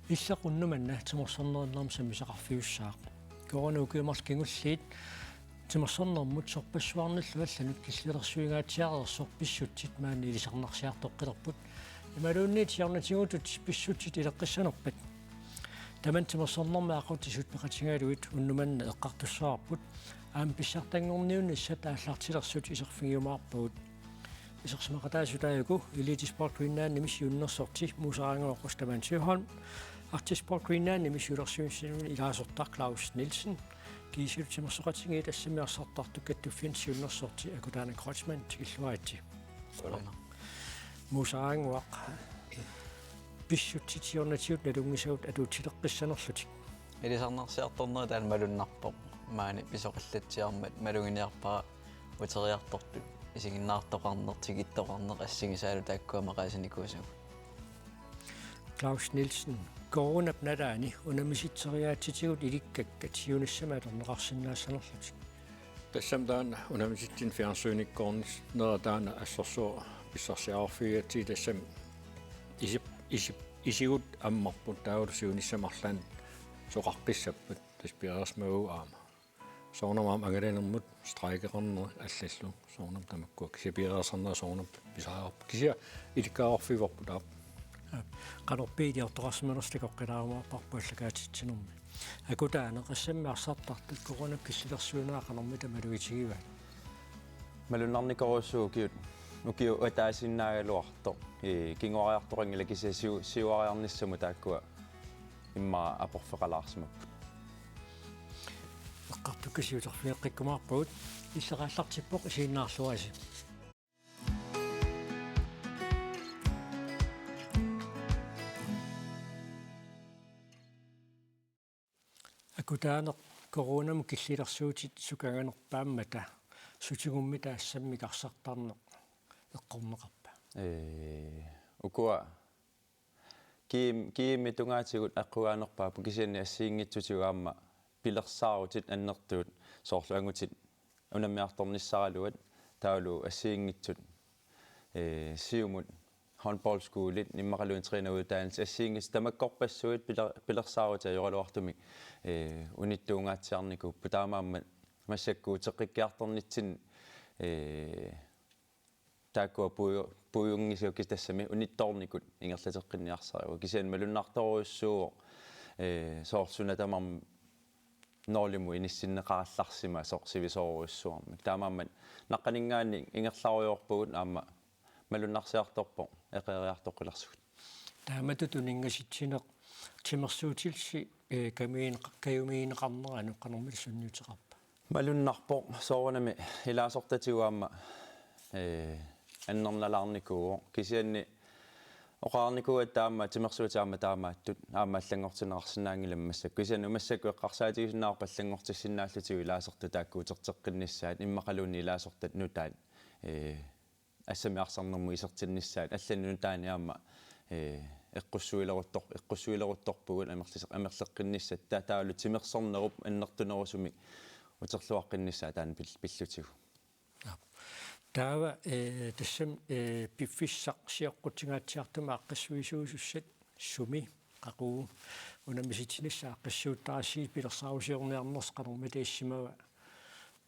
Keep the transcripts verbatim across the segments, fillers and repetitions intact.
Illit unnuk manna timersornerinnermut sammisaqarfiussaaq. Corona ukiut marluk kingulliit timersornermut sorpassuarnillu allanut killilersuingaatsiareersoq pissutsit maani ilisarnarsiartoqqilerput. Imaluunniit siornatigutut pissutsit ileqqissanerpat. Tamanna timersornermi aqutsisut peqatigalugit unnuk manna eqqartussavarput. Aamma pissartanngorniunnissaat aallartilersut iserfigiumaarpagut. Isersimaqataasut taakkua Elite Sport Greenlandimi siunnersorti Muusaraannguaq Ostermann Søholm, Arctic Sport Greenlandimi siulersuisuni ilaasortaq Claus Nielsen, kiisalu timersoqatigiit assammik arsartartut kattuffianni siunnersorti Akutaana Kreutzmann, tikilluaritsi. Qujanaq. Muusaraannguaq, pissutsit siornatigut nalunngisagut atuutileqqissanerlutik. Ilisarnarsiartornerit taanna malunnarpoq. Maani pisoqallatsiarmat maluginiarpara uteriartortut isiginnaartoqarneq, tikittoqarneq assigisaalu taakkua maqaasinikuusagut. Claus Nielsen, coronap nalaani unammisitseriaatsitigut ilikkakkat siunissami atorneqarsinnaassanerlutik. Tassami taanna unammisitsinni fjernsynikkoornera taanna assorsuaq pissarsiaqarfigigatsigit, tassami isip, isip, isigut ammarput taavalu siunissami arlaanni soqaqqissappat, tassa piareersimavugut aamma. Soorunami aamma angalanermut strejkeqarnerit allallu, soorunami tamakkua, kisianni piareersarnerat soorunami pisariaqarpoq. Kisianni ilikkagaqarfigivarput aamma. Aap. Qanorpiaq iliortoqarsimanersoq takoqqilaarumaarparput aallakaatitsinermi. Akutaana, assammik arsartartut coronap killilersuinera qanormita malugitigivaat? Malunnarnikorujussuuvoq ukiut, ukiut ataasinnaagaluartoq. Ee, kinguariartoqanngilaq, kisianni siu-, siuariarnissamut taakkua immaqa aporfeqalaarsimapput. Eqqartukkasi uterfigeqqikkumaarpagut, illit aallartippoq, isiginnaarluarisi. Akutaaneq, coronamut killilersuutit sukaganerpaammata sutigut assammik arsartarneq eqqorneqarpa? Ee, ukua GM, GM-ip tungaatigut aqqugaanerpaapput, kisianni assigiinngitsutigut aamma pilersaarutit annertuut, soorlu angutit unammiartornissaraluat taavalu assigiinngitsut, ee, siumut håndboldskolit immaqaluunniit træneruddannelse, assigiinngitsut tamakkorpassuit piler-, pilersaarutit ajoraluartumik, ee, unittuungaatsiarnikuupput, taamaammat massakkut uteqqikkiartornitsinni, ee, taakkua puiu-, puiunngisagut, kisianni tassami unittoornikut ingerlateqqinniarsarivagut. Kisianni malunnartorujussuuvoq, ee, soorlu suna tamarmi nulimut inissinneqarallarsimasoq sivisoorujussuarmik. Taamaammat naqqaninngaanniit ingerlarujoorpugut, aamma malunnarsiartorpoq eqeeriartoqqilersugut. Taamatut uninngasitsineq timersuutilsi, ee, kamiin-, kajumigineqarneranut qanormita sunniuteqarpa? Malunnarpoq soorunami ilaasortatigut aamma, ee, annernalaarnikuuvoq. Kisianni oqarnikuugatta aamma timersuutit aamma taamaattut aamma allanngortinneqarsinnaanngilami massakkut. Kisianni massakkut eqqarsaatigisinnaavara allanngortissinnaallutigit ilaasortat taakku uterteqqinnissaat, immaqaluunniit ilaasortat nutaat, ee, assammik arsarnermut isertinnissaat, allanut nutaanik aamma, ee, eqqussuileruttor-, eqqussuileruttorpugut amerlis-, amerleqqinnissaat, ta-, taavalu timersornerup annertunerusumik uterluaqqinnissaat taanna pil-, pillutigu. Aap. Taava, ee, tassami, ee, piffissaq sioqqutingaatsiartumik aaqqissuisuusussat sumi, qaqugu, unammisitsinissaq aaqqissuuttarassigit pilersaarusiorniarnersi qanormita issimava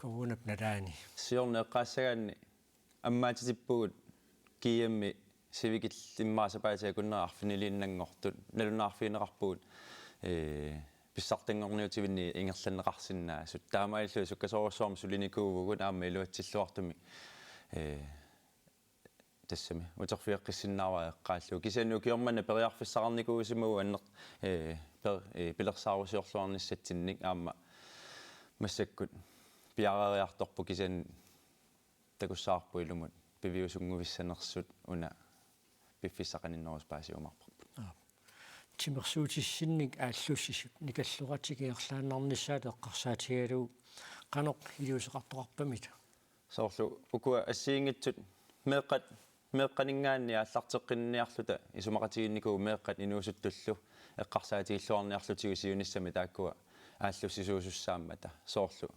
coronap nalaani? Siorna eqqaassagaanni ammaatitippugut GM-i sivikillit immaqa sapaatip akunneri arfiniliinnanngortut, nalunaarfigineqarpugut, ee, pissartanngorniutivinni ingerlanneqarsinnaasut. Taamaalilluni sukkasoorujussuarmik sulinikuuvugut aamma iluatsilluartumik, ee, tassami uterfigeqqissinnaavara eqqaallugu. Kisianni ukioq manna periarfissaqarnikuusimavugut anner-, ee, per-, ee, pilersaarusiorluarnissatsinnik, aamma massakkut piareeriartorpoq, kisianni takussavarput ilumut piviusunnguissanersut, una piffissaq qaninnerusoq paasiumaarparput. Aap. Timersuutissinnik aallussisut nikalloratik ingerlaannarnissaat eqqarsaatigalugu qanoq iliuuseqartoqarpamita? Soorlu ukua assigiinngitsut meeqqat, meeqqaninngaanniit aallarteqqinniarluta isumaqatigiinnikuuvugut meeqqat inuusuttullu eqqarsaatigilluarniarlutigu siunissami taakkua aallussisuusussaammata. Soorlu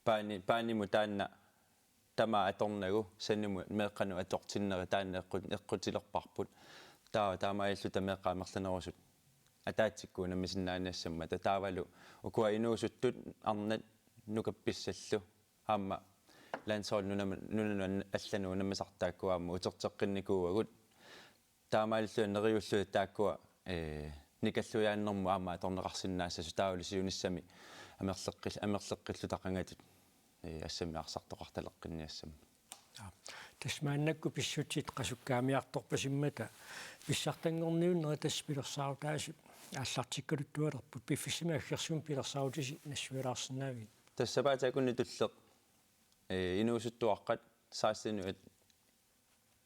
paani-, paanimut taanna tamaat atornagu sanimut meeqqanut atortinneri taanna eqqu-, eqqutilerparput. Taava taamaalilluta meeqqat amerlanerusut ataatsikkut unammisinnaaniassammata, taavalu ukua inuusuttut arnat nukappissallu aamma landshold nunama-, nunanut allanut unammisartut taakkua aamma uterteqqinnikuuagut. Taamaalilluni neriulluni taakkua, ee, nikalluiaannermut aamma atorneqarsinnaassasut, taavalu siunissami amerleqqil-, amerleqqilluta qangatut, ee, assammiarsartoqartaleqqinniassammata. Aa, tassa maannakkut pissutsit qasukkaamiartorpasimmata pissartanngorniunnerit tassa pilersaarutaasut aallartikkaluttualerput, piffissami aggersumi pilersaarutisi nassuialaarsinnaavigit? Tassa sapaatip akunneri tulleq, ee, inuusuttuaqqat seksten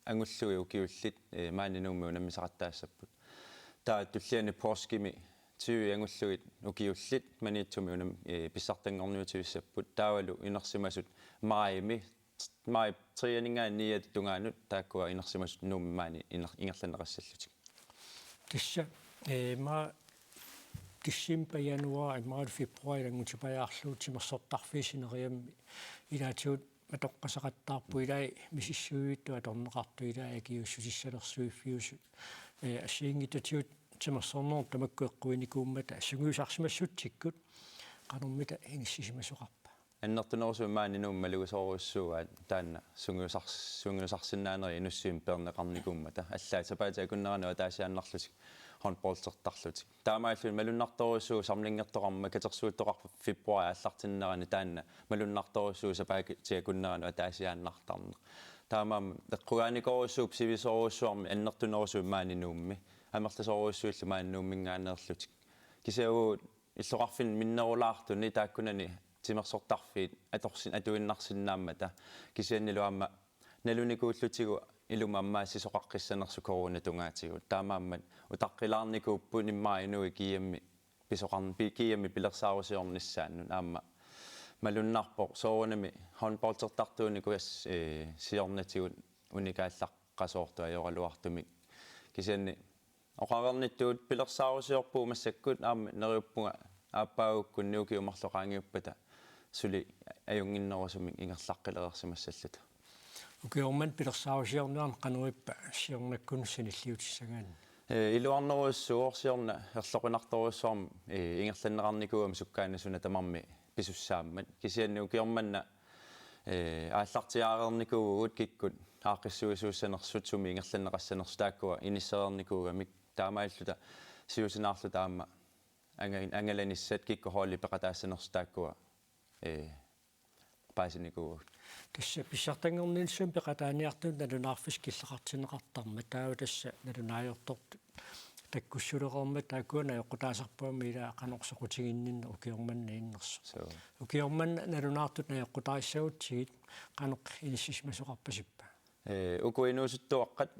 angullugit ukiullit, ee, maani Nuummi unammisaqattaassapput. Taava tulliani poorskimi tyve angullugit ukiullit Maniitsumi unam-, ee, pissartanngorniutivissapput. Taavalu inersimasut maajimi, maajip treeninngaanniit niiata tungaanut taakkua inersimasut Nuummi maani iner-, ingerlanneqassallutik. Tassa, ee, maani december, januar, imaluunniit februar ilanngutipajaarlugu timersortarfiit sineriammi ilaatigut matoqqaseqattaarput, ilai misissuivittut atorneqartut, ilai akiuussutissalersuiffiusut. Ee, assigiinngitsutigut timersornerup tamakku eqquinikuummata sungiusarsimassutsikkut qanormita inissisimasoqarpa? Annertunerusumik maani Nuummi malugisorujussuugaat taanna sungiusars-, sungiusarsinnaanerit inussivimmi peerneqarnikuummata. Allaat sapaatip akunneranut ataasiaannarlutik håndboldertarlutik. Taamaalilluni malunnartorujussuuvoq samlingertoqarmat, katersuuttoqarfik februaarip aallartinnerani taanna malunnartorujussuuvoq sapaatip akunneranut ataasiaannartarneq. Taamaammat eqqugaanikorujussuupput sivisoorujussuarmik annertunerusumik maani Nuummi. Amerlasoorujussuillu maani Nuumminngaanneerlutik. Kisianni uagut illoqarfinni minnerulaartuni taakkunani timersortarfiit atorsin-, atuinnarsinnaammata. Kisiannilu aamma nalunikuullutigu ilumut ammaassisoqaqqissanersut coronatungaatigut. Taamaammat utaqqilaarnikuupput immaqa inuit kiimmik pisoqarn-, pi-, kiimmik pilersaarusiornissaannut. Aamma malunnarpoq soorunami håndboldertartuunikuugassat, ee, siornatigut unikaallaqqasoortut ajoraluartumik. Kisianni oqareernittut pilersaarusiorpugut massakkut, aamma neriuppunga aappaagukkunni ukiut marluk qaangiuppata suli ajunnginnerusumik ingerlaqqilereersimassalluta. Ukioq manna pilersaarusiorniarneq qanoq ippa siornakkunni sanilliutissagaanni? Ee, iluarnerujussuuvoq siorna erloqinartorujussuarmik, ee, ingerlanneqarnikuugami sukkaanni suna tamarmi pisussaammat. Kisianni ukioq manna, ee, aallartiaareernikuuvugut kikkut aaqqissuisuussanersut, sumi ingerlanneqassanersut taakkua inissereernikuugamik, taamaalilluta siusinaarluta aamma anga-, angalanissat kikkut holdit peqataassanersut taakkua, ee, paasinikuuagut. Tassa pissartanngorniussamik peqataaniartunut nalunaarfissat killeqartinneqartarmat, taava tassa nalunaajortortut takkussulereermata taakkua najoqqutaasarput aamma ilaa qanoq soqutiginninneq ukioq manna innersoq. Suu. Ukioq manna nalunaartut najoqqutarissagutsigit qanoq inissisimasoqarpasippa? Ee, uku inuusuttuaqqat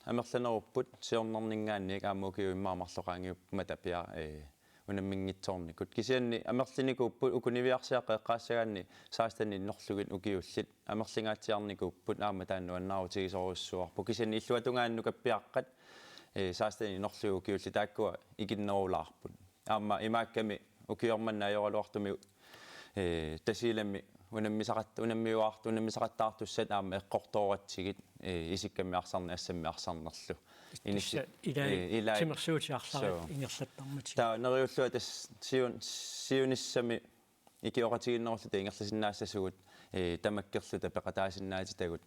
amerlanerupput siornarninngaanniit aamma ukiut immaqa marluk qaangiuppata pia-, ee, unamminngitsoornikut. Kisianni amerlinikuupput uku niviarsiaqqat eqqaassagaanni seksten-inik norlugit ukiullit amerlingaatsiarnikuupput, aamma taanna nuannaarutigisorujussuuarput. Kisianni illuatungaani nukappiaqqat, ee, seksten-inik norlugit ukiullit taakkua ikinnerulaarput. Aamma imaakkami ukioq manna ajoraluartumik, ee, Tasiilami unammisaqat-, unammiuaart-, unammisaqattaartussat aamma eqqortooratsigit, ee, isikkamik arsarneq assammik arsarnerlu. Inissi-, tassa ilai, ee, ilai timersuutit arlaat, suu, ingerlattarmatigit. Taava neriullunga tassa siun-, siunissami ikioqatigiinnerulluta ingerlasinnaassasugut, ee, tamakkerluta peqataasinnaatitagut,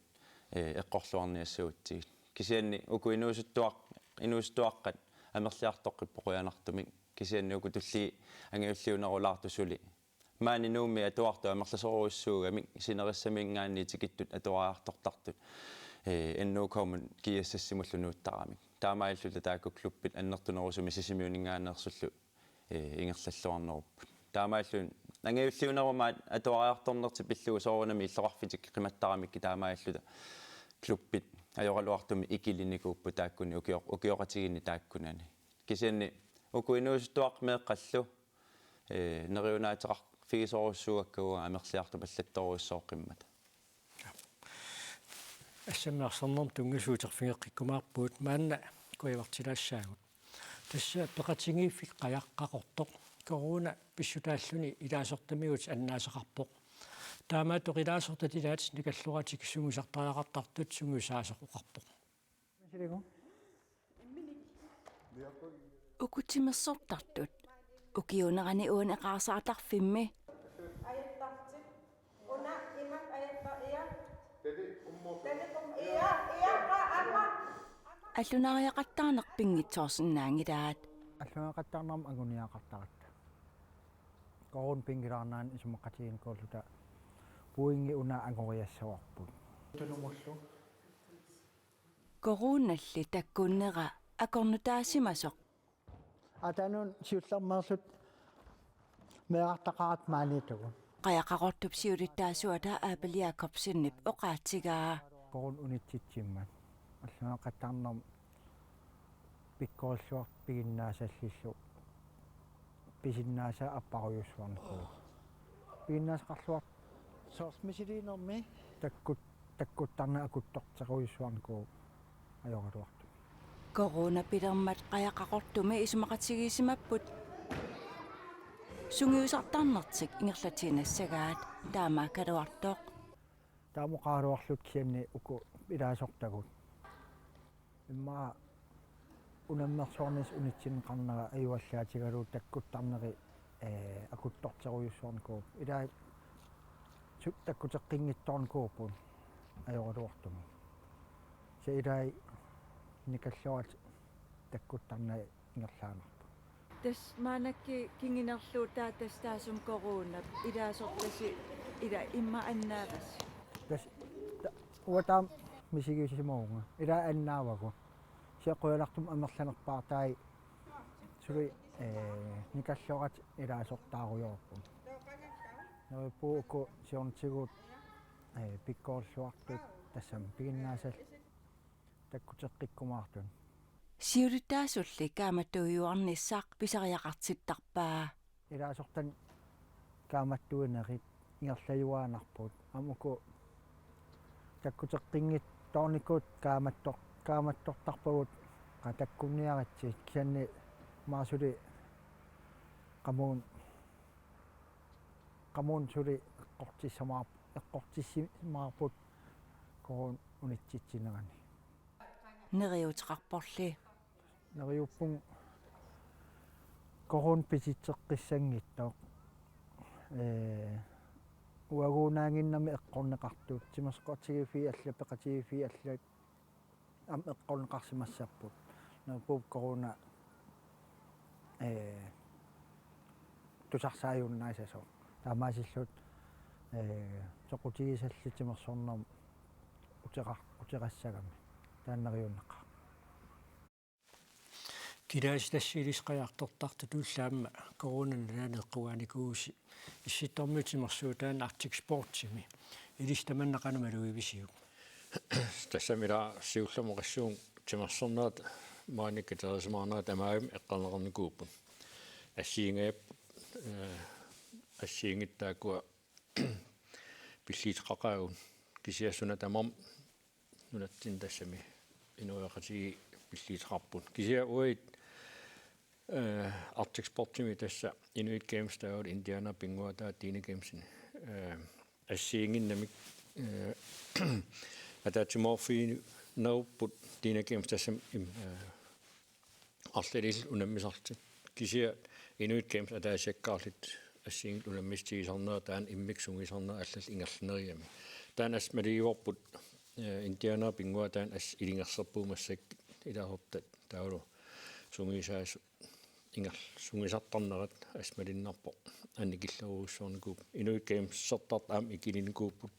ee, eqqorluarniassagutsigit. Kisianni uku inuusuttuaq-, inuusuttuaqqat amerliartoqqipput qujanartumik. Kisianni uku tulliit angajulliunerulaartut suli maani Nuummi atuartut amerlasoorujussuugamik sinerissaminngaanniit tikittut atuariartortartut, ee, N O K-mut G S S-imullu nuuttaramik. Taamaalilluta taakku klubbit annertunerusumik Sisimiuninngaanneersullu, ee, ingerlalluarnerupput. Taamaalilluni angajulliunerumaat atuariartornertik pillugu soorunami illoqarfitik qimattaramikku taamaalilluta klubbit ajoraluartumik ikilinikuupput taakkuni ukioq-, ukioqatigiinni taakkunani. Kisianni uku inuusuttuaqqat meeqqallu, ee, neriunaateqarfigisorujussuugakku amerliartupallattorujussuuqqimmata. Assammik arsarnermut tunngasuuterfigeqqikkumaarpugut, maanna kujavartilaassaagut. Tassa peqatigiiffik qajaq Qaqortoq corona pissutaalluni ilaasortamigut annaasaqarpoq. Taamaattoq ilaasortat ilaat nikalluaratik sungiusartariaqartartut sungiusaasoq oqarpoq. Imminik. Uku timersortartut ukiuunerani uani eqaarsaartarfimmi. Allunaariaqattaarneq pinngitsoorsinnaanngilaat. Allunaaqattaarnermut anguniagaqartaratta. Koruunap pinngitsoorsinnaanani isumaqatigiinnikuulluta pointit una angoriassavarput. Tunumullu. Koruunalli takkunnera akornutaasimasoq. Ataanut siullermeerluta meerartaqarata maaniittugut. Qajaq Qaqortup siulittaasuata Abel Jakobsenip oqaatigaa. Koruunap unitsitsimmat. Allunaaqattaarnermut pikkorilluartut piginnaasallillu pisinnaasaat apparujussuarnikuupput. Piginnaasaqarluartut soorlu misiliinermi takkut-, takkuttarneq akuttorterujussuarnikuuvoq ajoraluartumik. Koruunap pilermat Qajaq Qaqortumi isumaqatigiissimapput sungiusartarnertik ingerlatiinnassagaat, taamaakkaluartoq. Taama oqaraluarluta kisianni uku ilaasortagut. Immaqa unammersuarnissaq unitsinneqarnera ajuallaatigalugu takkuttarneri, ee, akuttorterujussuarnikuupput. Ilai su-, takkuteqqinngitsoornikuupput ajoraluartumik. Kisianni ilai nikalluarat takkuttarnerit ingerlaannarput. Tassa maannakkut kingunerluutaat tassa taassuma koruunap ilaasortasi ila immaqa annaavasi. Tassa ta-, uanga taama misigisimavunga. Ila annaavagut. Kisianni qujanartumik amerlanerpaartaat suli, ee, nikalluarat ilaasortaarujoorput. Neriuppugut uku siornatigut, ee, pikkorilluartut tassami piginnaasallu takkuteqqikkumaartut. Siulittaasulli kaammattuiuarnissaq pisariaqartittarpaa. Ilaasortanik kaammattuinerit ingerlajuaannarput. Aamma uku takkuteqqinngitsoornikuupput kaammattor-, kaammattortarpagut qaa takkunniaritsi kisianni immaqa suli qamuuna, qamuuna suli eqqortissamaar-, eqqortissimaarput koruunap unitsitsinerani. Neriuuteqarporli. Neriuppunga koruuna pisitseqqissanngitsoq. Ee, uaguunaannginnami eqqorneqartut, timersoqatigiiffiit allat, peqatigiiffiit allat aamma eqqorneqarsimassapput. Neriuppunga koruuna, ee, tusarsaajunnaassasoq. Taamaasilluta, ee, soqutigisallit timersornermut uteqa-, uteqassagami. Taanna neriunneqaaq. Kilaasi tassa ilissi qajartortartutullu aamma koruuna nalaani eqqugaanikuusi Issittormiut timersuutaannut Arctic Sportsimi. Ilissi tamanna qanoq malugivisiguk? Tassami ila siullermik oqassuunga timersornerat maani katersimaarnerat tamarmik eqqorneqarnikuupput. Assigiinngajap-, ee, assigiinngitsut taakkua pilliuteqaqaagut, kisianni suna tamarmi nunatsinni tassami inuiaqatigiit pilliuteqarput. Kisianni uagut, ee, Arctic Sportsimi tassa Inuit Games taavalu Indianap pinnguaataa Dina Gamesini, ee, assigiinnginnamik, ee, ataatsimoorfiginerupput Dina Games tassami im-, ee, arlallit unammisartut. Kisianni Inuit Games ataasiakkaarlutik assigiinngitsut unammissutigisarnerat taanna immikkut sungiusarnerat allallu ingerlanerugami. Taanna assut maligivarput, ee, Indianap pinnguaataani assut ilungersorpugut massakkut ilaasortat taavalu sungiusaasut inger-, sungiusartarnerat assut malunnarpoq annikilliorujussuarnikuupput. Inuit Gamesertartut aamma ikilinnikuupput.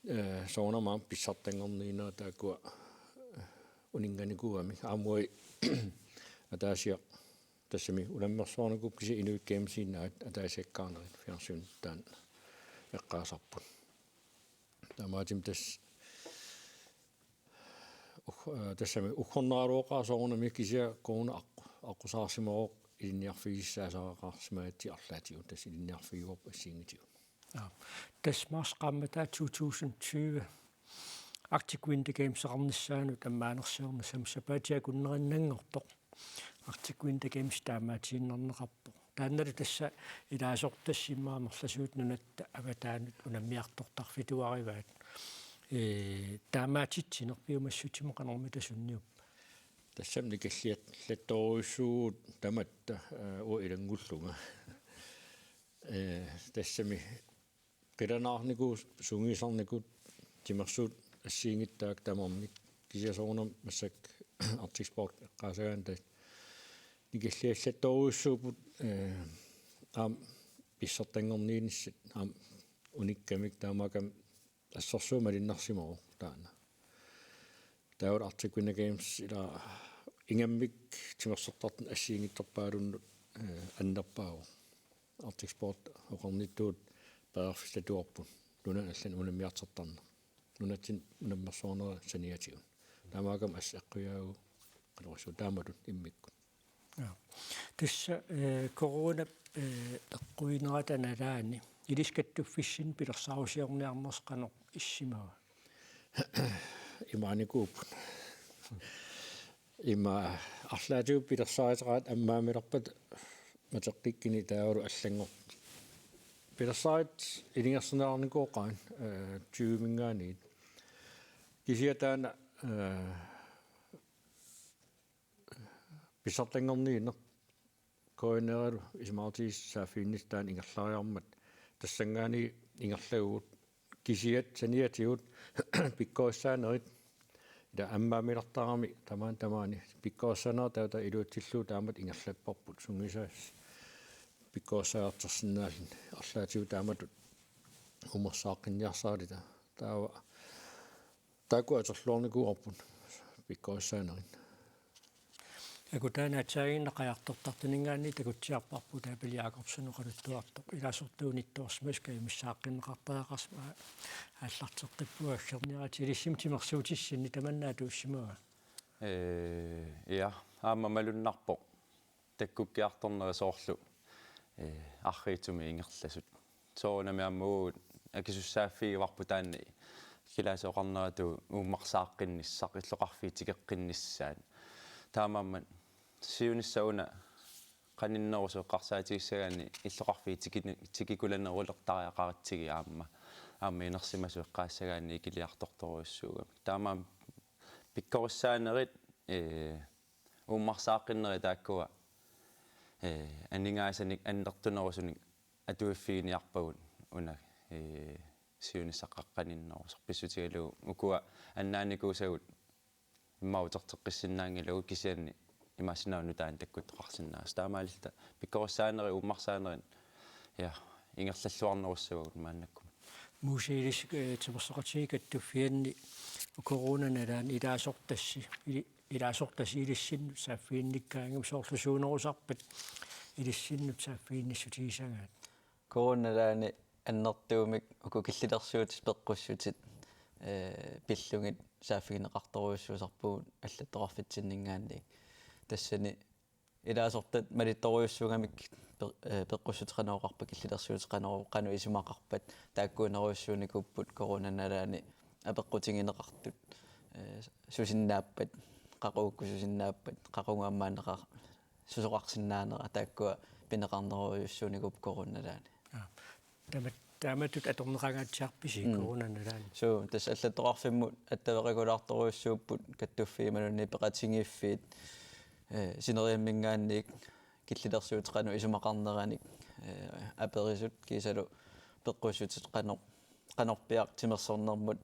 Ee, soorunami aamma pissartanngorniunnerat taakkua, ee, uninnganikuugamik aamma uagut ataasiaq tassami unammersuarnikuupput kisianni Inuit Gamesiinnaat ataasiakkaarnerit fjernsynikkut taanna eqqaasarput. Taamaattumik tassa ug-, ee, tassami uggornaraluaqaaq soorunami kisianni koruuna aq-, aqqusaarsimavoq ilinniarfigisassaasaraqarsimagatsigit arlaatigut tassa ilinniarfigivarput assigiinngitsutigut. Aap. Tassa marts qaammataa to tusind tyve Arctic Winter Gameseqarnissaanut ammaanersiornissamut sapaatip akunnerinnanngortoq Arctic Winter Games taamaatiinnarneqarpoq. Taannalu tassa ilaasortassat immaqa amerlasuut nunatta avataanut unammiartortarfituarivaat. Ee, taamaatitsineq piumassutsimut qanormita sunniuppa? Tassami nikilliallattorujussuuvugut tamatta, eh, uanga ilanngullunga. Eh, tassami qilanaarnikuusoq sungiusarnikut timersuut assigiinngitsut taakku tamarmik, kisianni soorunami massakkut Arctic Sport eqqaasagaanni tassa nikilliallattorujussuupput, eh, aamma pissartanngorniinissat aamma unikkamik, taamaakkami assorsuaq malunnarsimavoq taanna. Taava Arctic Winter Games ila ingammik timersortartut assigiinngitsorpaalunnut, eh, annerpaavoq. Arctic Sport oqarnittut periarfissatuarput nunanut allanut unammiartortarneq. Nunatsinni unammersuarnera saniatigut. Taamaakkami assut eqqujaavugut, qanorsuaq, taamatut immikkut. Ja. Tassa, eh, coronap, eh, eqquinerata nalaani ilissi kattuffissinni pilersaarusiorniarnersi qanoq issimava? Imaanikuupput. Ima arlaatigut pilersaaruteqartut ammaammilerpata mateqqikkuni taavalu allanngortut. Pilersaarutit ilungersunarnikuupput, eh, tyveminngaanniit. Kisianni taanna, eh, pissartanngorniinneq K N R-lu isumaqatigiissut saaffiginnissaq taanna ingerlariarmat tassanngaanniit ingerlavugut, kisianni saniatigut pikkorissaanerit, ila ammaammilertarami tamaani tamaani pikkorissaanerit taava iluatsillugu taamatut ingerlapparput, sungiusaasa pikkorissaajartorsinnaalluni, arlaatigut taamatut uummarsaaqqinniarsaraluta. Taava taakku atorluarnikuuarput pikkorissaanerit. Akut taanna aatsaannguaq qajartortartuninngaanniit takutsiarparput, taava Pele Jakobsen oqaluttuartoq ilaasortat unittoorsimasut kajumissaaqqineqartariaqarsimasut, aallarteqqippunga aggerniaratik. Ilissinnut timersuutissinni tamanna atuussimava? Eh, ja, aamma malunnarpoq takkukkiartorneri soorlu, eh, arriitsumik ingerlasut. Soorunami aamma uagut akisussaaffigivarput taanna kilaasoqarneratut uummarsaaqqinnissaa, illoqarfiit tikeqqinnissaat. Taamaammat siunissaq una qaninnerusoq eqqarsaatigissagaanni illoqarfiit tikini-, tikikulanerulertariaqaratsigu aamma, aamma inersimasut eqqaassagaanni ikiliartortorujussuugamik. Taamaammat pikkorissaanerit, eh, uummarsaaqqinnerit taakkua, eh, aningaasanik annertunerusunik atuiffiginiarpagut una, eh, siunissaq qaninnerusoq pissutigalugu ukua annaanikuusagut immaqa uterteqqissinnaanngilagut, kisianni imaassinnaavoq nutaanik takkuttoqarsinnaasut. Taamaalilluta pikkorissaanerit uummarsaanerit, ja, ingerlalluarnerussavagut maannakkut. Muuse, ilissi, eh, timersoqatigiit kattuffianni corona nalaani ilaasortassi, ili-, ilaasortasi ilissinnut saaffiginnikkaangami, soorlu suunerusarpat ilissinnut saaffiginnissutigisagaat? Corona nalaani annertuumik uku killilersuutit peqqussutit, eh, pillugit saaffigineqartorujussuusarpugut allattoqarfitsinninngaanniit. Tassani ilaasortat malittorujussuugamik pe-, eh, peqqussutit qanoq oqarpat, killilersuutit qanoq, qanoq isumaqarpat, taakkuunerujussuunikuupput corona nalaani apeqqutigineqartut, eh, susinnaappat, qaqugukkut susinnaappat, qaqugu ammaanneqa-, susoqarsinnaanera, taakkua pineqarnerujussuunikuupput corona nalaani. Aa. Tama-, taamatut atorneqangaatsiarpisi? Mm. Corona nalaani? Suu, tassa allattoqarfimmut attaveqakulaartorujussuupput kattuffiit imaluunniit peqatigiiffiit, eh, sineriamminngaanniit killilersuutit qanoq isumaqarneranik, eh, aperisut kiisalu peqqussutit qanoq, qanorpiaq timersornermut,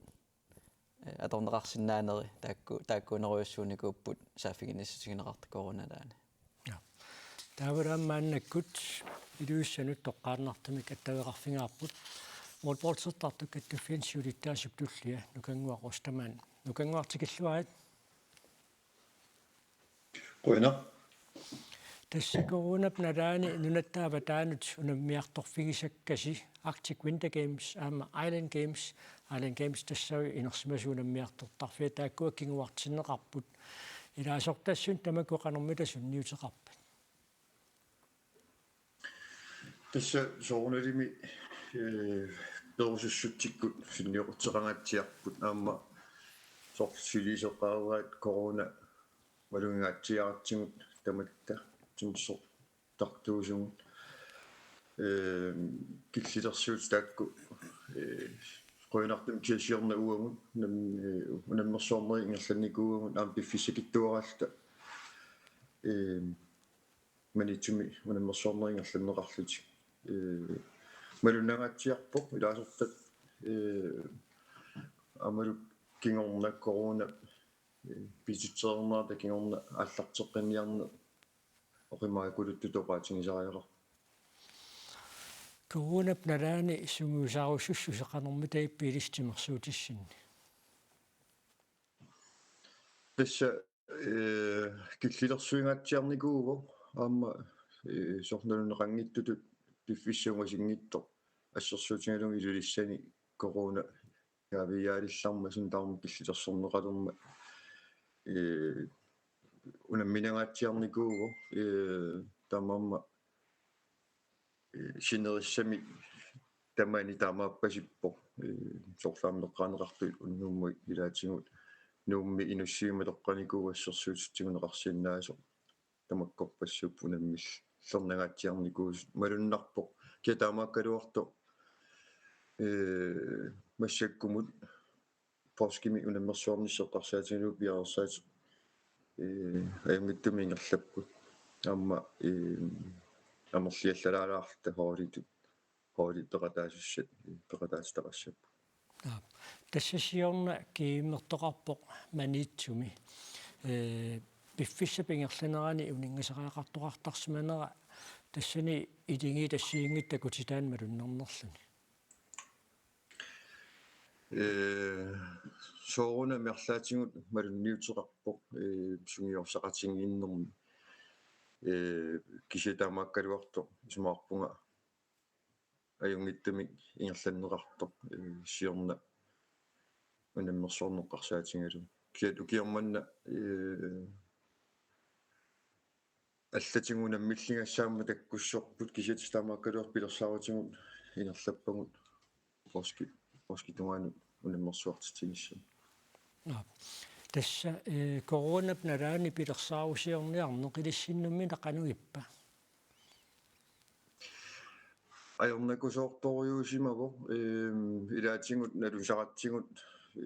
eh, atorneqarsinnaaneri taakku, taakkuunerujussuunikuupput saaffiginnissutigineqartut corona nalaani. Ja. Taavalu aamma maannakkut Ilulissani toqqaannartumik attaveqarfigaarput, målboldsertartut kattuffianni siulittaasup tullia Nukannguaq Ostermann. Nukannguaq, tikilluarit. Qujanaq. Tassa coronap nalaani nunatta avataanut unammiartorfigisakkasi Arctic Winter Games aamma Island Games. Island Games tassa inersimasut unammiartortarfiat, taakkua kinguartinneqarput. Ilaasortassuit tamakku qanormita sunniuteqarpat? Tassa soorunalimi, eh, perusussutsikkut sunniuteqangaatsiarput, aamma soorlu siuliiseqqaaraat corona malugingaatsiaratsigu tamatta timersortartuusugut. Eh, killilersuutit taakku, eh, qujanartumik kisianni siorna uagut nam-, eh, unammersuarnerit ingerlannikuuagut, aamma piffissakitsuaraalluta Ee, Maniitsumi unammersuarneq ingerlanneqarlutik. Ee, malunnangaatsiarpoq ilaasortat, ee, aammalu kingorna corona, ee, piititsereernerata kingorna aallarteqqinniarneq oqimaakuluttut oqaatigisariaqarpoq. Coronap nalaani sungiusaarusussuseq qanormitaava ilissi timersuutissinni? Tassa, ee, killilersuingaatsiarnikuuvoq aamma, ee, soorlu nalunaqanngitsutut piffissap ungasinngitsoq assersuutigalugu Ilulissani corona kaaviiaalillarmat suna tamarmi killilersorneqalermat, ee, unamminangaatsiarnikuuvoq, ee, taamaammat, ee, sinerissami tamani taamaappasippoq, ee, soorlu aamma eqqaaneqartut unnummut ilaatigut Nuummi Inussivimmi toqqanikuuvoq assersuutitsigunneqarsinnaasoq. Tamakkorpassuupput unammillernangaatsiarnikuusut. Malunnarpoq kia taamaakkaluartoq, ee, massakkumut poorskimi unammersuarnissaq eqqarsaatigalugu piareersaatit, ee, ajunngitsumik ingerlapput. Aamma, ee, amerliallalaalaarluta holditut, holdit peqataasussat, ee, peqataatitaqassapput. Aap. Tassa siorna kiimmertoqarpoq Maniitsumi. Ee, piffissap ingerlanerani uninngasariaqartoqartarsimanera tassani iligiit assigiinngitsut takutitaannik malunnarnerluni. Ee, soorunami arlaatigut malunniuteqarpoq, ee, sungiusaqatigiinnermi. Ee, kisianni taamaakkaluartoq isumaqarpunga ajunngitsumik ingerlanneqartoq, ee, siorna unammersuarneq eqqarsaatigalugu. Kisianni ukioq manna, ee, allatigut unammilligassaammat takkussorput kisianni taamaakkaluartoq pilersaarutigut ingerlappagut poorski, poorskip tungaanut unammersuartitsinissamut. Aap. Tassa, ee, coronap nalaani pilersaarusiorniarneq ilissinnummi qanoq ippa? Ajornakusoortorujuusimavoq, ee, ilaatigut nalusaratsigut, ee,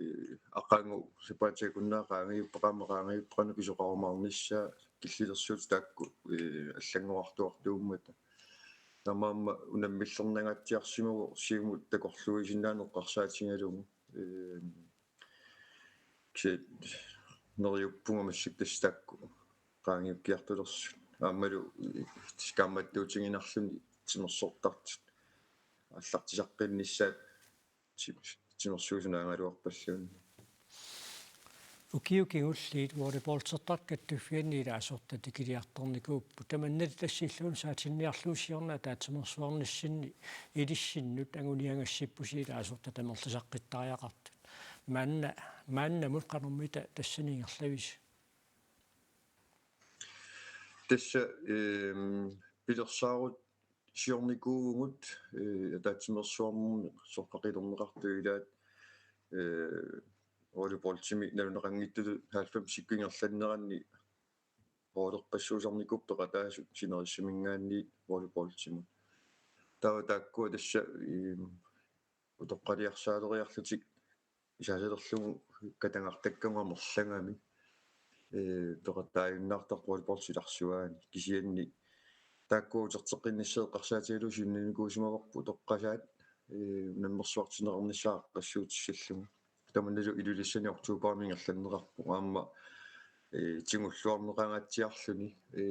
aqagu sapaatip akunnera qaangiuppat aamma qaangiuppat qanoq pisoqarumaarnissaa killilersuutit taakku, ee, allanngorartuartuummata. Taamaammat unammillernangaatsiarsimavoq siumut takorluuisinnaaneq eqqarsaatigalugu. Ee, kisianni neriuppunga massakkut tassa taakku qaangiukkiartulersut. Aammalu, ee, kaammattuutiginarluni timersortartut aallartisaqqinnissaat tim-, timersuusunaagaluarpalluunniit. Ukiut kingulliit volleyballsertartut kattuffianni ilaasortat tikiliartornikuupput. Tamannali tassa illuun saatinniarlugu siorna ataatsimeersuarnissinni ilissinnut anguniagassippusi ilaasortat amerlisaqqittariaqartut. Maanna, maannamut qanormita tassani ingerlavisi? Tassa, ehm, pilersaarusiornikuuvugut, eh, ataatsimeersuarnermi soqaqilerneqartut ilaat, eh, volleyballimi nalunaqanngitsutut halvfemsikkut ingerlanneranni hoolerpassuusarnikuupput peqataasut sinerissaminngaanniit volleyballimut. Taava taakkua tassa, ehm, utoqqaliarsaaleriarlutik isaasalerlugu katagartakkagut amerlagami, ee, peqataajunnaartartut volleyball silarsuaani. Kisianni taakkua uterteqqinnissaat eqqarsaatigalugu siunnersuusimavarput utoqqasaat, ee, unammersuartinneqarnissaa aaqqissuutissallugu. Tamannalu Ilulissani oktobarimi ingerlanneqarpoq aamma, ee, tigulluarneqangaatsiarluni, ee,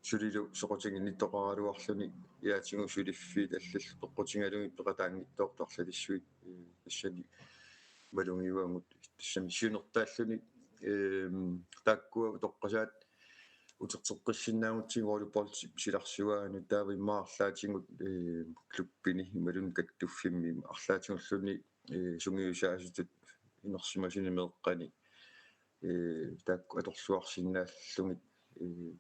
sulilu soqutiginnittoqaraluarluni, ilaatigut suliffiit allallu peqqutigalugit peqataanngitsoortut arlalissuit, ee, tassani malugivagut, tassami siunertaalluni, ehm, taakkua utoqqasaat uterteqqissinnaagutsigit volleyballip silarsuaanut taava immaqa arlaatigut, ee, klubbini imaluunniit kattuffimmi arlaatigulluunniit, ee, sungiusaasutut inersimasuni meeqqani, ee, taakku atorluarsinnaallugit, ee,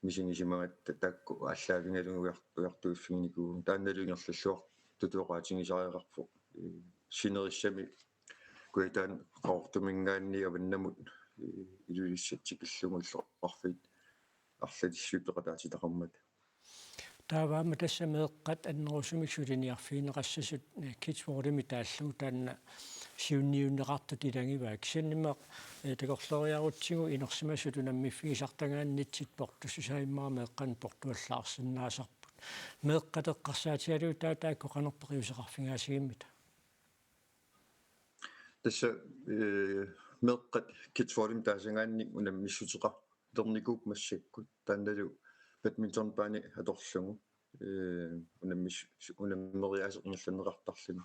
misigisimagatta taakku aallaavigalugit ujar-, ujartuiffiginikuuvugut. Taannalu ingerlalluartutut oqaatigisariaqarpoq. Ee, sinerissami Kujataani Qaqortuminngaanniit avannamut, ee, Ilulissat tikillugu illoqarfiit arlalissuit peqataatitaqarmata. Taava aamma tassa meeqqat annerusumik suliniarfigineqassasut, eh, Kids Worldimi taallugu taanna siunniunneqartut ilagivaat. Kisiannimi, eh, takorlooriarutsigu inersimasut unammiffigisartagaannitsit portussusaa immaqa meeqqanut portuallaarsinnaasarput. Meeqqat eqqarsaatigalugit taava taakku qanoq periuseqarfigaasigimmita? Tassa, eh, meeqqat Kids Worldimi taasagaanni unammissuteqarternikuupput massakkut. Taannalu badmintonbaani atorlugu, eh, unammis-, unammeriaaseq ingerlanneqartarluni.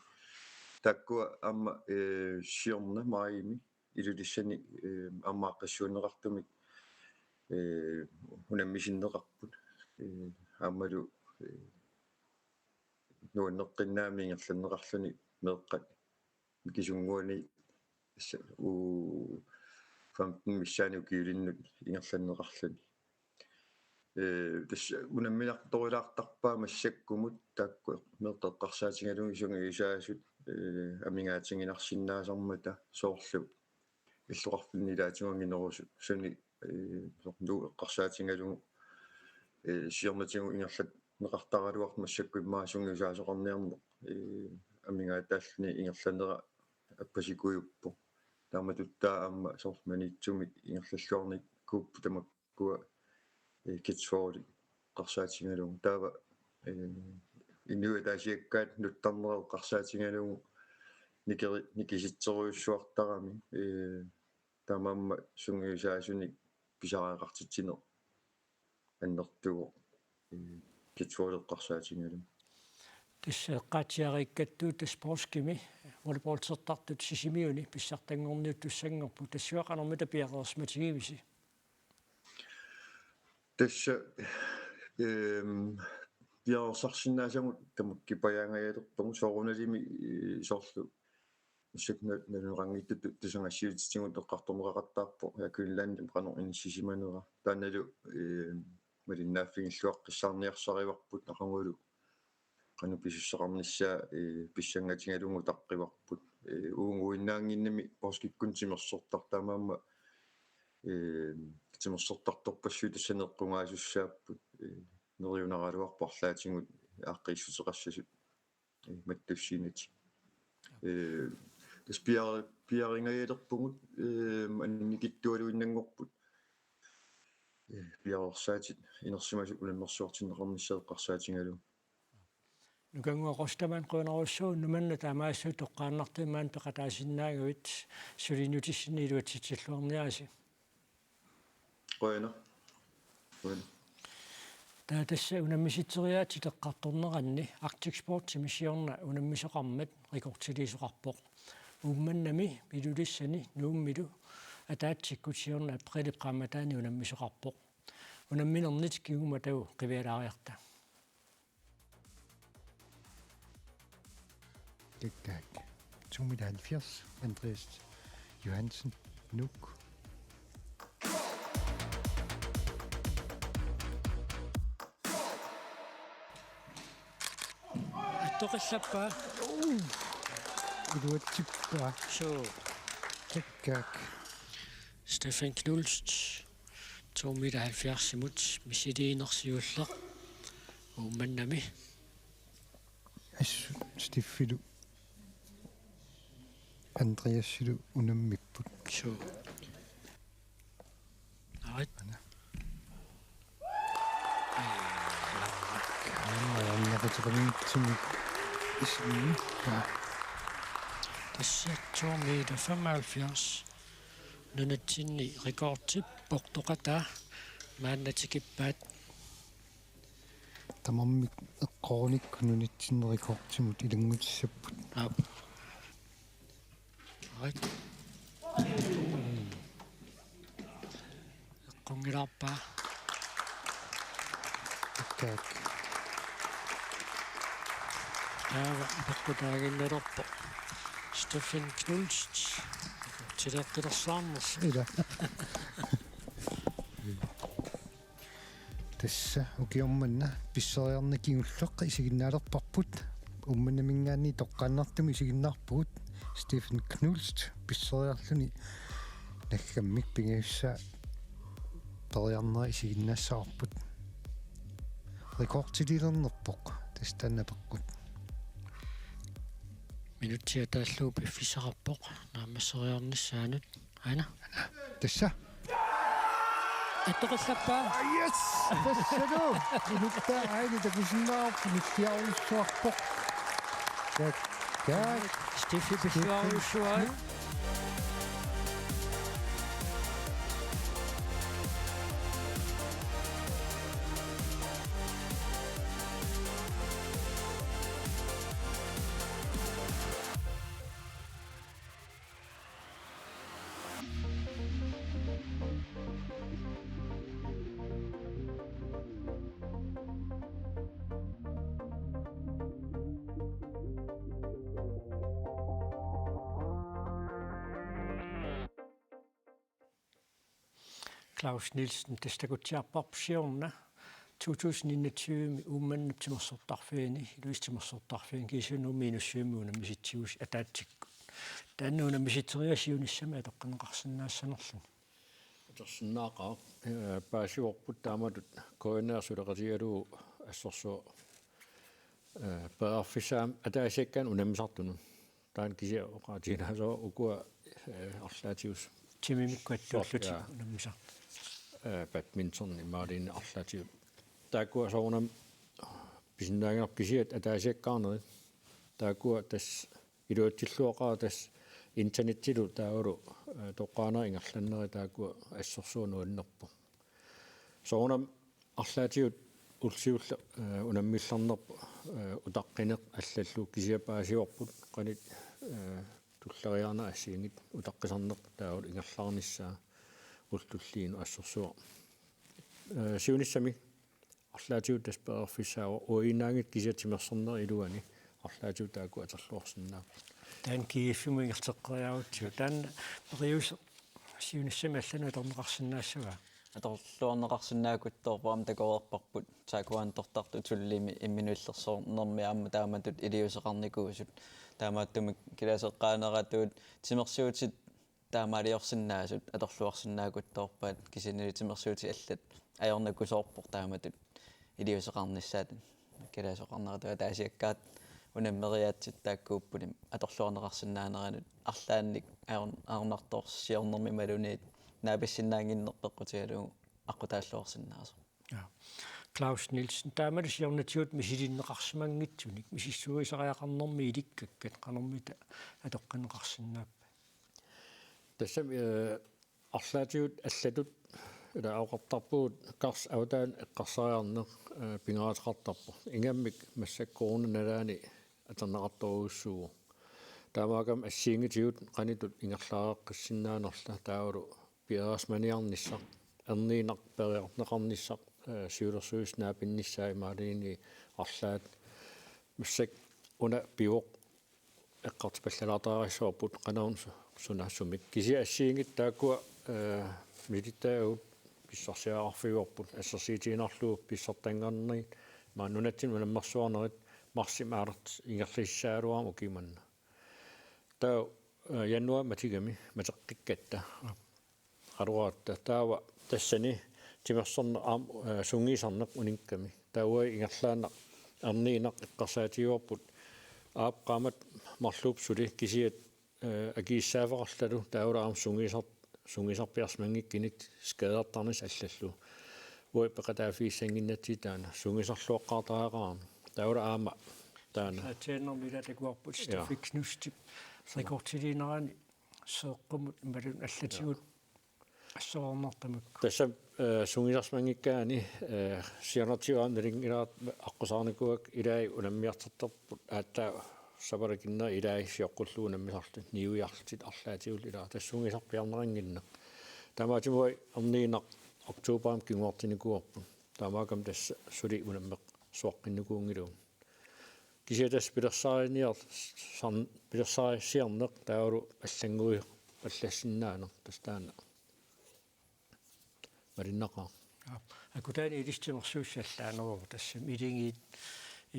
Taakkua aamma, eh, siorna maajimi Ilulissani, eh, aamma aaqqissuunneqartumik, eh, unammisinneqarput. Eh, aammalu, eh, nuanneqqinnaamik ingerlanneqarluni meeqqat mikisunnguani, tassa u-, femten missaani ukiulinnut ingerlanneqarluni. Eh, tassa unamminartorilaartarpaa massakkumut taakku meeqqat eqqarsaatigalugit sungiusaasut, eh, amigaatiginarsinnaasarmata soorlu illoqarfinni ilaatigut annerusuni, eh, soorlu eqqarsaatigalugu, eh, siornatigut ingerlanneqartaraluartoq massakkut immaqa sungiusaasoqarniarneq, eh, amigaataalluni ingerlanera appasikuujuppoq. Taamatut taava aamma soorlu Maniitsumi ingerlalluarnikuupput tamakkua, eh, Kids Worldi eqqarsaatigalugu. Taava, eh, inuit ataasiakkaat nuttarnerat eqqarsaatigalugu nikeri-, nikisitserujussuartarami, eh, taamaammat sungiusaasunik pisariaqartitsineq annertuvoq, eh, Kids Worldi eqqarsaatigalugu. Tassa eqqaatsiariikkattut tassa Poorskimi volleyballsertartut Sisimiuni pissartanngorniuttussanngorput, tassunga qanormita piareersimatigivisi? Tassa, ehm, piareersarsinnaasagut tamakkipajaangajalerpagut soorunalimi, eh, soorlu massakkut na-, naluneqanngitsutut tusagassiuutitigut eqqartorneqaqattaarpoq, Air Greenlandimi qanoq inissisimanera. Taannalu, eh, malinnaaffigilluaqqissaarniarsarivarput aqagulu qanoq pisussaqarnissaa, eh, pissangatigalugu utaqqivarput. Eh, uunguinnaanginnami poorskikkunnut timersortartut taamaammat, eh, timersortartorpassuit tassani eqqugaasussaapput, eh, neriunaraluarpoq arlaatigut aaqqiissuteqassasut, eh, mattussiinatik. Eh, tassa piar-, piaringajalerpugut, eh, annikitsualuinnanngorput. Eh, piareersaatit inersimasut unammersuartinneqarnissaat eqqarsaatigalugu. Nukannguaq Rostermann, qujanarsuaq, numanna taamaasilluni toqqaannartumik maani peqataasinnaagavit, suliniutissinni iluatsitsilluarniarisi. Qujanaq. Qujanaq. Taava tassa unammisitseriaatsit eqqartorneranni Arctic Sportsimi siorna unammisoqarmat rekordiliisoqarpoq. Uummannami, Ilulissani, Nuummilu ataatsikkut siorna aprilip qaammataani unammisoqarpoq. Unamminernit kingumut atagu qivialaariarta. Kakkaak. To meter halvfjerds, Andreas Johansen, Nuuk. Attoqallappaa. Iluatsippaa. Suu. Kakkaak. Steffen Knudsen, to meter halvfjerdsimut misiliinersiulleq Uummannami. Assut Steffilu Andreasilu unammipput. Suu. Arit. Ana. Aamma ajornaquteqanngitsumik isinni. Tassa to meter femoghalvfjerds. Nunatsinni rekordip portoqataa maanna tikippaat. Tamarmik eqqornikkut nunatsinni rekordimut ilanngutissapput. Aap. Right. Eqqunngilaq. Kakkaak. Taava peqqutaaginnalerpoq Steffen Knudsen. Tileqqilersaarnersi. Ila. Tassa ukioq manna pisseriarneq kingulleq isiginnaalerparput. Uummannaminngaanniit toqqaannartumik isiginnaarpugut. Steffen Knudsen pisseriarluni naggammik pingajussaa periarnera isiginnaassavarput. rekordililernerpoq, tassa taanna apeqqut. Minutsit ataallugu piffissaqarpoq naammasseriarnissaanut. Aana. Tassa. Attoqallappaa. Ah, yes! Tassalu. Inuttaa aini takusinnaavarput nukkiarujussuarpoq. Taak, taak. Steffi pilluarujussuaat. Claus Nielsen, tassa takutsiarparput siorna to tusind enogtyve Uummannap timersortarfiani, Ilulissat timersortarfiani, kiisalu Nuummi Inussivimmi unammisitsivusi ataatsikkut. Taanna unammisitseriarlugu siunissami atoqqinneqarsinnaassanerluni. Atorsinnaaqaaq, eh, paasivarput taamatut K N R suleqatigalugu assorsuaq, eh, periarfissaammat ataasiakkaanut unammisartunut. Taanna kisianni oqaatiginaasoq ukua, eh, arlaatigut. Timimikkut attuullutik. Sort, ja. Unammisartut. Eh, badminton imaluunniit arlaatigut. Taakkua soorunami pisinnaanngilarput kisianni ataasiakkaarnerit. Taakkua tassa iluatsilluaqaaq tassa internettilu taavalu, eh, toqqaannaq ingerlannerit taakkua assorsuaq nuannerpoq. Soorunami arlaatigut ullut siulliit, eh, unammillernerput, eh, utaqqineq allallu kisianni paasivarput qanoq, eh, tulleriiaarneq assigiinngitsoq utaqqisarneq taavalu ingerlaarnissaa ullut tulliinnut assorsuaq. Eh, siunissami arlaatigut tassa periarfissaavoq uagut innaanngitsoq kisianni timersornerup iluani arlaatigut taakku atorluarsinnaapput. Taanna G F-imut ingerlateqqeriarutsigu. Taanna periuseq siunissami allanut atorneqarsinnaassava? Atorluarneqarsinnaakutsoorpoq, aamma takoreerparput taekwondo-rtartut sullimi imminullersornermi aamma taamatut iliuuseqarnikuusut. Taamaattumik kilaseqqaaneratut timersuutit taamaaliorsinnaasut atorluarsinnaakutsoorpaat, kisiannili timersuutit allat ajornakusoorpoq taamatut iliuuseqarnissaat. Kilasoqarneratut ataasiakkaat unammeriaatsit taakkuupput atorluarneqarsinnaaneranut arlaannik ajor-, ajornartorsiornermi imaluunniit naapissinnaannginneq peqqutigalugu aqqutaalluarsinnaasoq. Ja. Claus Nielsen, taamalu siornatigut misilinneqarsimanngitsunik misissuisariaqarnermi ilikkakkat qanormita atoqqinneqarsinnaappat? Tassami, eh, arlaatigut allatut ila oqartarpugut karsit avataani eqqarsariarneq, eh, pingaaruteqartarpoq. Ingammik massakkut coronap nalaani atorneqartorujussuuvoq. Taamaakkami assigiinngitsutigut qanoq ittut ingerlareqqissinnaanerluta taavalu piareersimaniarnissaq, erniinnaq periarneqarnissaq, eh, siulersuisut naapinnissaat imaluunniit arlaat massakkut una pivoq eqqartupallalaartariaqassavarput qanoruna su-, suna sumik. Kisianni assigiinngitsut taakkua, eh, misilittagaat pissarsiaqarfigivarput assersuutigiinnarlugu pissartanngornerit, maani nunatsinni unammersuarnerit marsimi aallartitut ingerlassaagaluarami ukioq manna. Taava, eh, januaarip matikkami mateqqikkatta. Qaluaratta taava tassani timersorneq aamma, eh, sungiusarneq unikkami. Taava ingerlaannaq erniinnaq eqqarsaatigivarput aap qaammat marluupput suli kisianni, eh, akisussaaffeqarlutalu taavalu aamma sungiusar-, sungiusarpiarsimanngikkunik skadertarnissaq allallu. Uagut peqataaffigissannginnatsigu taanna sungiusarluaqqaartariaqarami. Taavalu aamma taanna. Aatsaannarmi ila takuarput. Ja. Steffik Knustip rekordiliinerani seeqqumut imaluunniit allatigut assorornartamakku. Tassa, eh, sungiusarsimanngikkaanni, eh, siornatigut aamma nalunngilara aqqusaarnikuuakka ilai unammiartortarput aatsaat sapalakinnerit ilai sioqqullugu unammisarlutik niuiarlutik arlaatigullu ilaa tassa sungiusarpiarneqannginneq. Taamaattumik uagut erniinnaq oktobarimi kinguartinnikuuarput. Taamaakkami tassa suli unammeq suaqqinnikuunngilagut. Kisianni tassa pilersaariniar-, san-, pilersaarusiorneq taavalu allannguipallassinnaaneq tassa taanna malinnaqaaq. Aap. Akutani ilissi timersuussallaaneruvoq tassami iligiit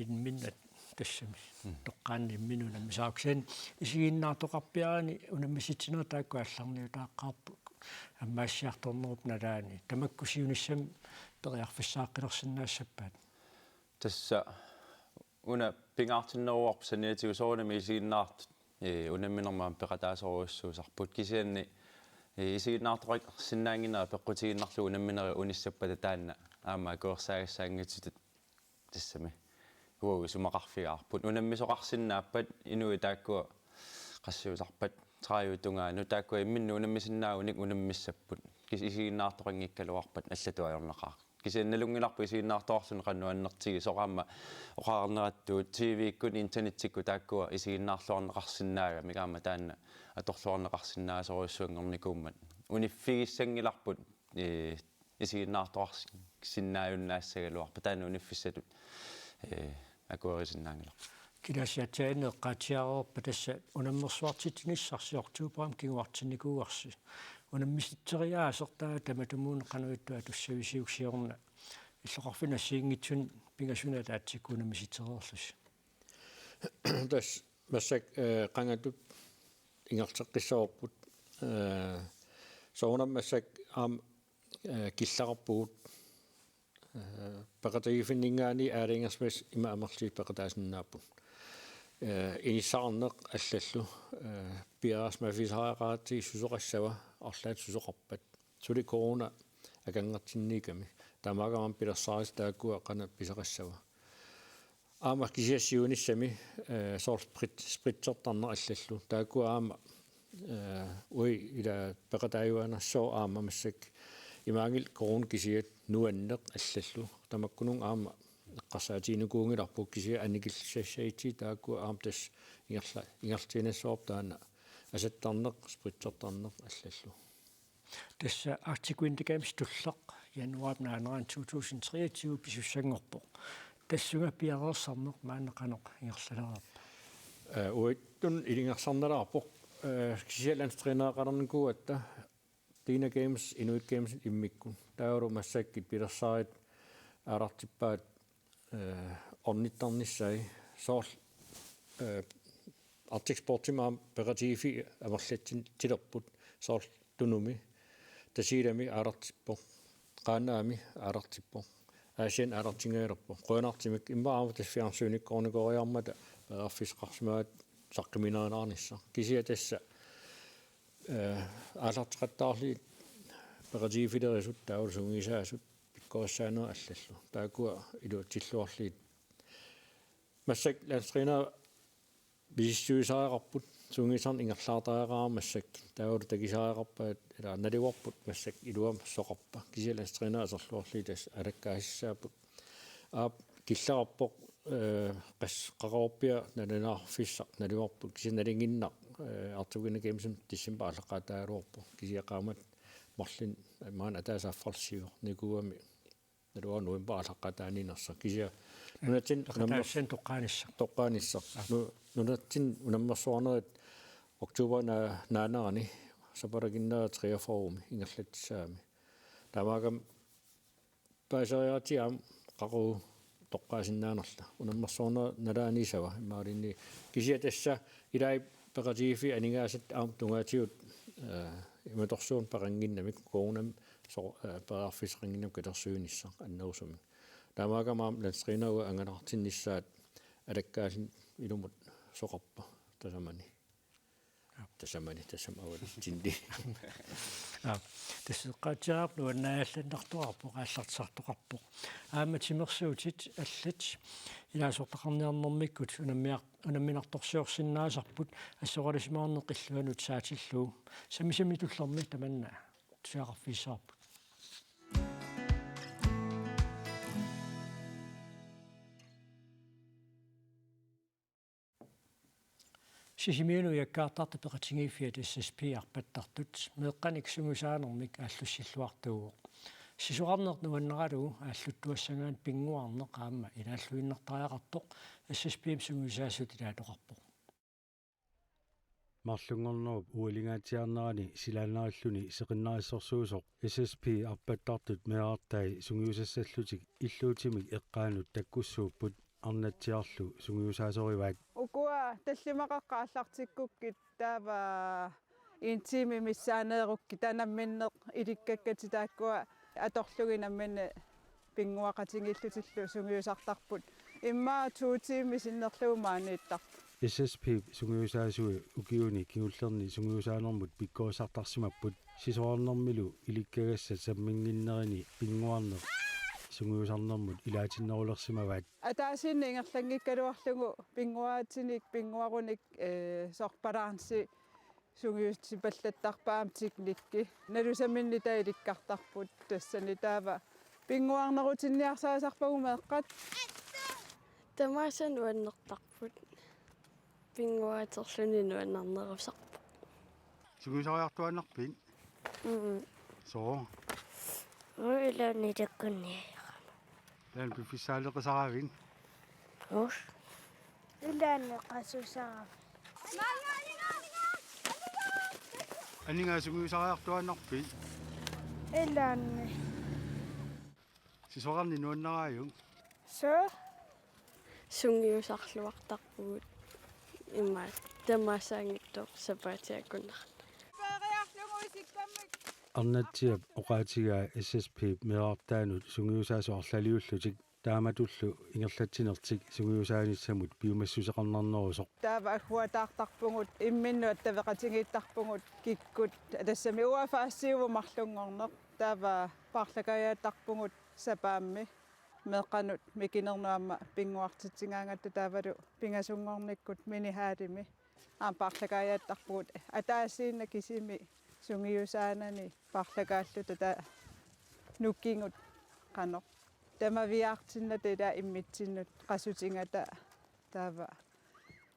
imminnut tassami. Mm. Toqqaannaq imminut unammisaq. Kisianni isiginnaartoqarpiarani unammisitsinerit taakku aallarniutaaqqaarput ammaassiartornerup nalaani. Tamakku siunissami periarfissaaqqilersinnaassappat? Tassa una pingaartinneruarput saniatigut soorunami isiginnaartut, ee, unamminermi aamma peqataasorujussuusarput. Kisianni, ee, isiginnaartoqarsinnaannginnera peqqutigiinnarlugu unamminerit unissappata taanna aamma akuersaagassaanngitsutut tassami. Uagut isumaqarfigaarput. Unammisoqarsinnaappat inuit taakkua qassiusarpat tredive tungaanut taakkua imminnut unammisinnaagunik unammissapput. Kis isiginnaartoqanngikkaluarpat allatut ajornaqaaq. Kisianni nalunngilarput isiginnaartoqarluni qanoq nuannertigisoq aamma oqarnerattuut T V-kkut internettikkut taakkua isiginnaarluarneqarsinnaagamik aamma taanna atorluarneqarsinnaasorujussuanngornikuummat. Uniffigissanngilarput, ee, isiginnaartoqarsinnaajunnaassagaluarpat taanna uniffissatut, ee, akuerisinnaanngilarput. Kilaasiatsiaanneq eqqaatsiareerpat tassa unammersuartitsinissarsi oktoberimi kinguartinnikuuarsi. Unammisitseriaaseq taava tamatumuuna qanoq ittup atussavisiuk siorna illoqarfinni assigiinngitsunik pingasunik ataatsikkut unammisitsereerlusi? Tassa massakkut, ee, qangatut ingerlateqqissavarput. Ee, soorunami massakkut aamma, ee, killeqarpugut. Ee, peqatigiiffinninngaanniit aalajangersimasut ima amerlatigisut peqataasinnaapput. Ee, inissaqarneq allallu, ee, piareersimaffisariaqaratsigu susoqassava, arlaat susoqarpat. Suli corona akannertinniikkami. Taamaakkamik pilersaarutit taakkua qanoq pisoqassava. Aamma kisianni siunissami, ee, soorlu sprit-, spritsertarneq allallu. Taakkua aamma, ee, uagut ila peqataajuaannarsivoq aamma massakkut. Imaanngilaq corona kisiat nuanneq allallu. Tamakkununnga aamma eqqarsaatiginikuunngilarput kisianni annikillisassagatsigu taakkua aamma tassa ingerla-, ingerlatiinnassavarput taanna asattarneq, spritsertarneq allallu. Tassa Arctic Winter Games tulleq januaarip naanerani to tusind treogtyve pisussanngorpoq. Tassunga piareersarneq maanna qanoq ingerlalereerpa? Ee, uattut ilungersarnalaarpoq, ee, kisianni landstræneriaqalernikuugatta Dina Games, Inuit Games immikkut. Taavalu massakkut pilersaarutit aalartippaat, ee, ornittarnissaat soorlu, ee, Arctic Sportsimi aamma peqatigiiffiit amerlatsilerput soorlu Tunumi, Tasiilami aalartippoq, Qaanaami aalartippoq, Aasianni aalartingajalerpoq. Qujanartumik immaqa aamma tassa fjernsynikkoornikooriarmata periarfissaqarsimagaat saqqummiinerulaarnissaq. Kisianni tassa, ee, aallarteqattaarlugit peqatigiiffilerisut taavalu sungiusaasut pikkorissaanerit allallu. Taakkua iluatsilluarlugit. Massakkut landstræneri misissuisariaqarput, sungiusarneq ingerlaartariaqarami massakkut. Taavalu takusariaqarpaat, ila naluarput massakkut iluamik soqarpa. Kisianni landstræneri aserluarlugit tassa alakkaasissaapput. Aap, killeqarpoq, ee, qas-, qaqugorpiaq nalunaarfissaq naluarput. Kisianni nalinginnaq, ee, Arctic Winter Gamesimi decembarip aallaqqaataagaluarpoq. Kisianni qaammat marlunnik maani ataaseq affarlu siornikuugami. Naluara novembarip aallaqqaataaniinnersoq. Kisianni nunatsinni unammer-, peqataassuseq toqqaanissaq. Toqqaanissaq. Aa. Nu-, nunatsinni unammersuarnerit oktoberip naa-, naanerani sapalakinnaat treogfyrremi ingerlatsissagami. Taamaakkami paaseriaratsigit aamma qaqugu toqqaasinnaanerluta. Unammersuarnerit nalaaniissavat imaluunniit. Kisianni tassa ilai peqatigiiffiit aningaasat aamma tungaatigut, ee, imatorsuarnik peqannginnamik corona so-, ee, periarfissaqannginnamik katersuinissaq annerusumik. Taamaakkami aamma landstræneri uagut angalaartinnissaat alakkaalluni ilumut soqarpa tasamani. Aap. Tasamani, tassami avatsinni. Aap. Tassa eqqaatsiarput nuannaallannartoqarpoq, aallartisartoqarpoq. Aamma timersuutit allat ilaasortaqarniarnermikkut unammiar-, unamminartorsiorsinnaasarput assoralisimaarneq illuanut saatillugu. Sammisami tullermi tamanna tusagaqarfigissavarput. Sisimiunut iakkaartartut peqatigiiffiat S S P arpattartut meeqqanik sungiusaanermik aallussilluartuuvoq. Sisorarneq nuannaralugu aalluttuassagaanni pinnguarneq aamma ilaalluinnartariaqartoq S S P-mi sungiusaasutut ilaatoqarpoq. Marlunngornerup ualingaatsiarnerani silaannarilluni seqinnarissorsuusoq S S P arpattartut meerartai sungiusassallutik illuutimik eqqaanut takkussuupput arnatsiarlu sungiusaasorivaat. Ukua tallimaqaqqat aallartikkukkit taava en time missaaneerukkit taava namminneq ilikkakkatit taakkua atorlugit namminneq Pinnguaqatigiillutillu sungiusartarput. Immaqa to tiimit sinnerlugu maaniittarput. S S P-p sungiusaasui ukiuni kingullerni sungiusaanermut pikkorissartarsimapput. Sisorarnermilu ilikkagassat samminnginnerini pinnguarneq sungiusarnermut ilaatinnerulersimavaat. Ataasiinnaq ingerlanngikkaluarlugu pinnguaatinik, pinnguarunik, ee, soorlu balanci sungiussipallattarpaat aamma teknikki. Nalusaminnik taava ilikkartarput tassani taava pinnguarnerutinniarsarisarpagut meeqqat. Tamaasa nuannertarput. Pinnguaaterluni nuannernerusarpoq. Sungiusariartuaannarpit? Mm. Soo? Uilaanni takkunniarama. Taanna piffissaaleqisaraavit? Us. Ilaanni qasusarama. Aningaasat sungiusariartuaannarpit? Ilaanni. Sisorarneq nuannaraajuk? Soo? Sungiusarluartarpugut immaqa tamaassaanngitsoq sapaatip akunnerani. Arnatsiap oqaatigaa S S P-p meerartaanut sungiusaasoq arlaliullutik taamatullu ingerlatsinertik sungiusaanissamut piumassuseqarnarnerusoq. Taava agguataartarpugut, imminnut attaveqatigiittarpugut kikkut, tassami uanga faasiuvoq marlunngorneq. Taava paarlakaajaattarpugut sapaammi meeqqanut mikinernut aamma pinnguartitsigaangatta taavalu pingasunngornikkut minihaalimi. Aamma paarlakaajaattarpugut ataasiinnaq kisimi sungiusaanani paarlakaalluta taava nukigut qanoq. Tamaviaartinnata ila immitsinnut qasutigata taava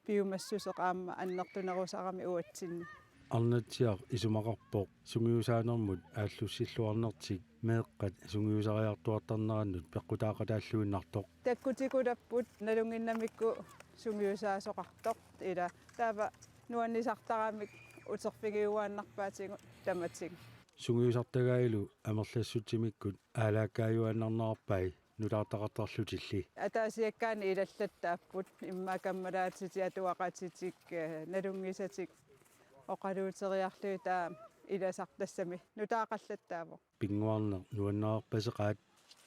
piumassuseq aamma annertunerusarami uatsinni. Arnatsiaq isumaqarpoq sungiusaanermut aallussilluarnertik meeqqat sungiusariartuartarnerannut peqqutaaqataalluinnartoq. Takkutikulapput nalunnginnamikku sungiusaasoqartoq ila taava nuannisartaramik uterfigiuaannarpaatigut tamatigut. Sungiusartagailu amerlassutsimikkut aalaakkaajuaannarnerarpai nutaartaqartarlutilli. Ataasiakkaanni ilallattaapput immaqa kammalaatitik atuaqatitik, eh, nalunngisatik oqaluuteriarlugit taava ilasartassami nutaaqallattaavoq. Pinnguarneq nuannerarpaseqaat.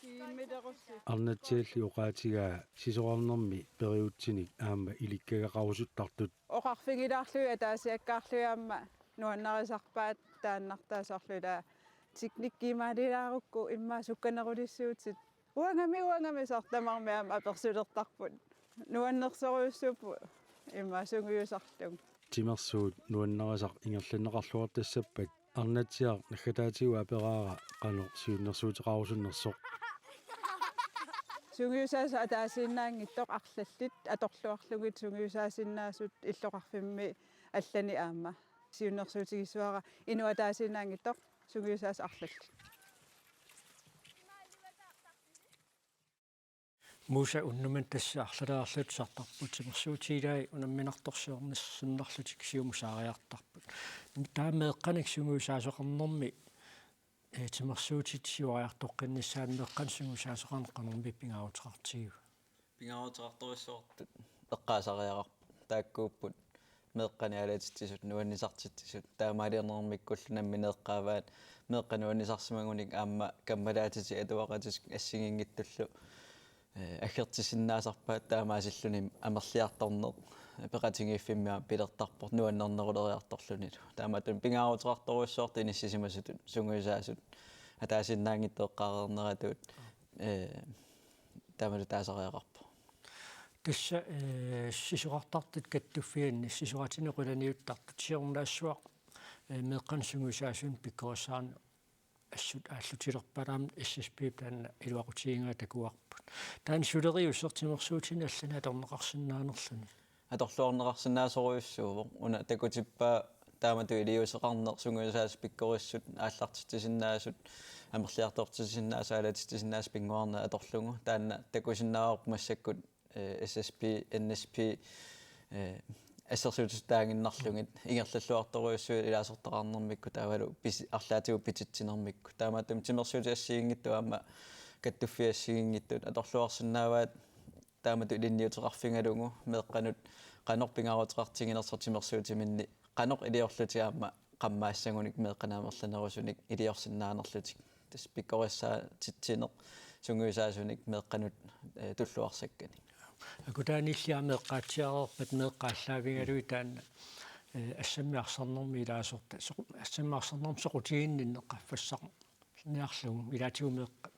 Kiimmilerussi. Arnatsialli oqaatigaa sisorarnermi periutsinik aamma ilikkagaqarusuttartut. Oqarfigilaarlugit ataasiakkaarlugit aamma nuannarisarpaat taannartaa soorlu ila teknikki imaalilaarukku immaqa sukkanerulissuutit. Uangami, uangami soorlu tamarmik aamma apersulertarput. Nuannersorujussuupput immaqa sungiusarlugu. Timersuut nuannarisaq ingerlanneqarluartassappat Arnatsiaq naggataatigut aperaara qanoq siunnersuuteqarusunnersoq. Sungiusaasoq ataasiinnaanngitsoq arlallit atorluarlugit sungiusaasinnaasut illoqarfimmi allani aamma. Siunnersuutigissuara inuk ataasiinnaanngitsoq sungiusaasoq arlallit. Musa, unnummi tassa arlaleriarlutisartarput, timersuutit ilaat unamminartorsiornissaannarlutik siumusaariartarput. Taava meeqqanik sungiusaasoqarnermi, eh, timersuutit siuariartoqqinnissaat meeqqanik sungiusaasoqarneq qanormi pingaaruteqartigiva? Pingaaruteqartorujussuartut eqqaasariaqarput. Taakkuupput meeqqanik aalatitsisut, nuannisartitsisut, taamaaliornermikkullu nammineq eqqaavaat, meeqqat nuannisarsimagunik aamma kammalaatitik atuaqatitik assigiinngitsullu, eh, aggertissinnaasarpaat, taamaasilluni amerliartorneq peqatigiiffimmi aamma pilertarpoq nuannerneruleriartorlunilu. Taamaattumik pingaaruteqartorujussuartut inissisimasutut sungiusaasut ataasiinnaanngitsut eqqaareerneratut, eh, taamalu taasariaqarpoq. Tassa, eh, sisorartartut kattuffianni sisoratinik qulaniuttartut siornaassuaq, eh, meeqqanik sungiusaasunik pikkorissaarneq assut aallutilerpalaarmat S S P-p taanna iluaqutigigaa takuarput. Taanna suleriuseq timersuutinik allanik atorneqarsinnaanerluni. Atorluarneqarsinnaasorujussuuvoq. Una takutippaa taamatut iliuuseqarneq sungiusaasoq pikkorissut aallartitsisinnaasut, amerliartortitsisinnaasut, aalatitsisinnaasut pinnguarneq atorlugu. Taanna takusinnaavarput massakkut, eh, S S P, N S P, eh, assersuutissat taaginnarlugit ingerlalluartorujussuit ilaasortaqarnermikkut taavalu pisi-, arlaatigut pititsinermikkut. Taamaattumik timersuutit assigiinngitsut aamma kattuffiat assigiinngitsut atorluarsinnaavaat taamatut ilinniuteqarfigalugu meeqqanut qanoq pingaaruteqartiginersoq timersuutiminni, qanoq iliorlutik aamma qammaassagunik meeqqanik amerlanerusunik iliorsinnaanerlutik. Tassa pikkorissaatitsineq sungiusaasunik meeqqanut, eh, tulluarsakkanik. Akutaanillia meeqqaatsiareerpat meeqqat aallaavigalugit taanna, eh, assammik arsarnermi ilaasortat, soqu-, assammik arsarnermi soqutiginninneq qaffassarniarlugu ilaatigut meeqqat,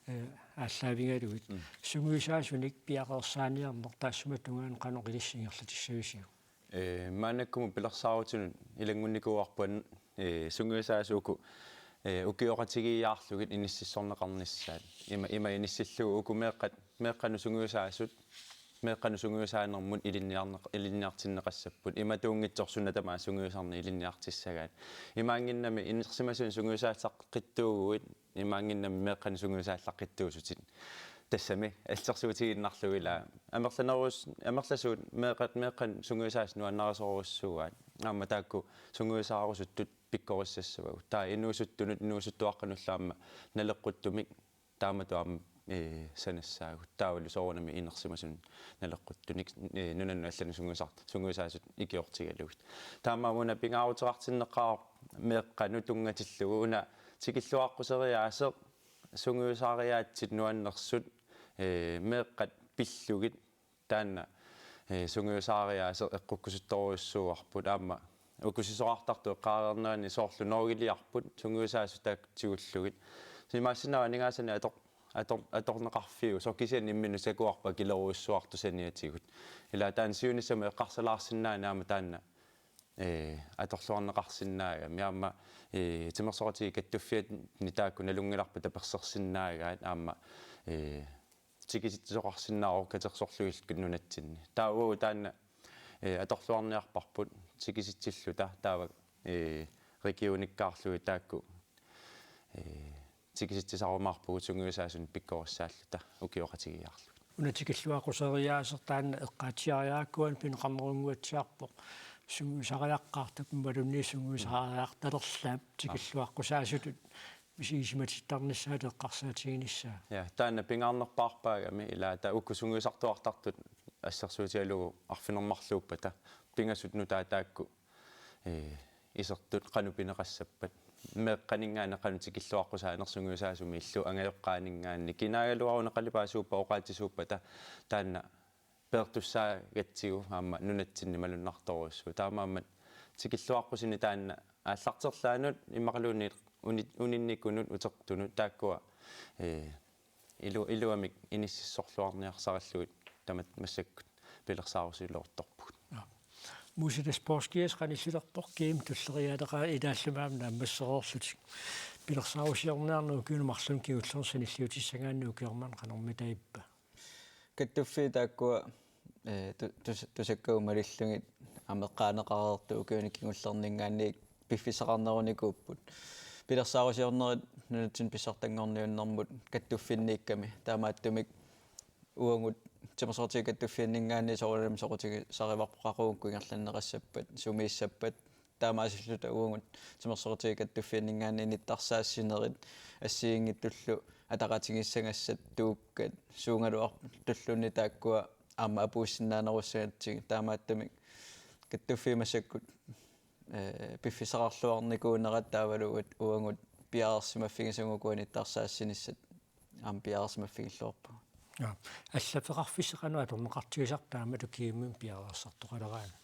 eh, aallaavigalugit. Mm. Sungiusaasunik piareersaaniarneq taassuma tungaanut qanoq ilissi ingerlatissavisiuk? Eh, maannakkumut pilersaarutinut ilanngunnikuuarput, eh, sungiusaasut uku, eh, ukioqatigiiaarlugit inississorneqarnissaat. Ima, ima inissillugu uku meeqqat, meeqqanut sungiusaasut, meeqqanut sungiusaanermut ilinniarneq-, ilinniartinneqassapput. Imatuunngitsoq suna tamaat sungiusarneq ilinniartissagaat. Imaanngimmat inersimasuni sungiusaallaqqittuuguit, imaanngimmat meeqqanut sungiusaallaqqittuusutit. Tassami assersuutigiinnarlugu ilaa. Amerlanerus-, amerlasuut meeqqat, meeqqanut sungiusaasut nuannarisorujussuuaat. Aamma taakku sungiusaarusuttut pikkorissassavagut. Taava inuusuttunut, inuusuttuaqqanullu aamma naleqquttumik taamatut aamma, eh, sanassaagut. Taavalu soorunami inersimasunut naleqquttunik, eh, nunanut allanut sungiusart-, sungiusaasut ikiortigalugit. Taamaammat una pingaaruteqartinneqaaq meeqqanut tunngatillugu una tikilluaqquseriaaseq sungiusariaatsit nuannersut, eh, meeqqat pillugit taanna, eh, sungiusariaaseq eqqukkusuttorujussuuarput aamma ukusisoqartartut eqqaareernerani soorlu Norgeliarput sungiusaasut taakku tigullugit. Imaassinnaavoq aningaasanik ator-, ator-, atorneqarfiusoq kisianni imminut sakuarput akilerujussuartut saniatigut. Ilaa taanna siunissami eqqarsalaarsinnaaneq aamma taanna, eh, atorluarneqarsinnaagami aamma, eh, timersoqatigiit kattuffianni taakku nalunngilarput tapersersinnaagaat aamma, eh, tikisitsisoqarsinnaavoq katersorlugillu nunatsinni. Taava uagut taanna, eh, atorluarniarparput tikisitsilluta taava, eh, regionikkaarlugit taakku, eh, tikisitsisarumaarpugut sungiusaasunik pikkorissaalluta ukioqatigiiaarlugit. Una tikilluaqquseriaaseq taanna eqqaatsiariarakku uani pineqarnerunnguatsiarpoq sungiusariaqqaartup imaluunniit sungiusariartalerlaap tikilluaqqusaasutut misigisimatittaarnissaat eqqarsaatiginissaa. Ja, taanna pingaarnerpaarpaagami ilaa taava uku sungiusartuartartut assersuutigalugu arfineq-marluuppata pingasut nutaat taakku, eh, isertut qanoq pineqassappat. Meeqqaninngaanniit qanoq tikilluaqqusaaneq sungiusaasumillu angajoqqaaninngaanniit kinaagaluaruna qalipaat suuppat oqaatsisuuppata taanna peertussaagatsigu aamma nunatsinni malunnartorujussuuvoq. Taamaammat tikilluaqqusineq taanna aallarterlaanut immaqaluunniit uni-, uninnikunut utertunut taakkua, eh, ilu-, iluamik inississorluarniarsarallugit tamat massakkut pilersaarusiortorpugut. Ja. Musi Dasborskias qanillilerpoq G M tulleriaaleqaat ilaallu aamma naammassereerlutik. Pilersaarusiorniarneq ukiuni marlunni kingullerni sanilliutissagaanni ukioq manna qanormitaava? Kattuffiit taakkua, eh, tu-, tus-, tusakkagut malillugit aamma eqqaaneqareertut ukiuni kingullerninngaanniit piffissaqarnerunikuupput. Pilersaarusiornerit nunatsinni pissartanngorniunnermut kattuffinniikkami. Taamaattumik uagut timersoqatigiit kattuffianninngaanniit soorunami soqutigisarivarput qaqugu uku ingerlanneqassappat, sumiissappat, taamaasilluta uagut timersoqatigiit kattuffianninngaanniit nittarsaassinerit assigiinngitsullu ataqatigiissagassat tuukkat suugaluartulluunniit taakkua aamma apuussinnaanerussagatsigit taamaattumik kattuffiit massakkut, eh, piffissaqarluarnikuunerat taavalu uagut piareersimaffigisavut ukua nittarsaassinissaat aamma piareersimaffigilluarpagut. Ja. Allaffeqarfissaq qanoq atorneqartigisarpa taamatut G M-imik piareersartoqaleraangat?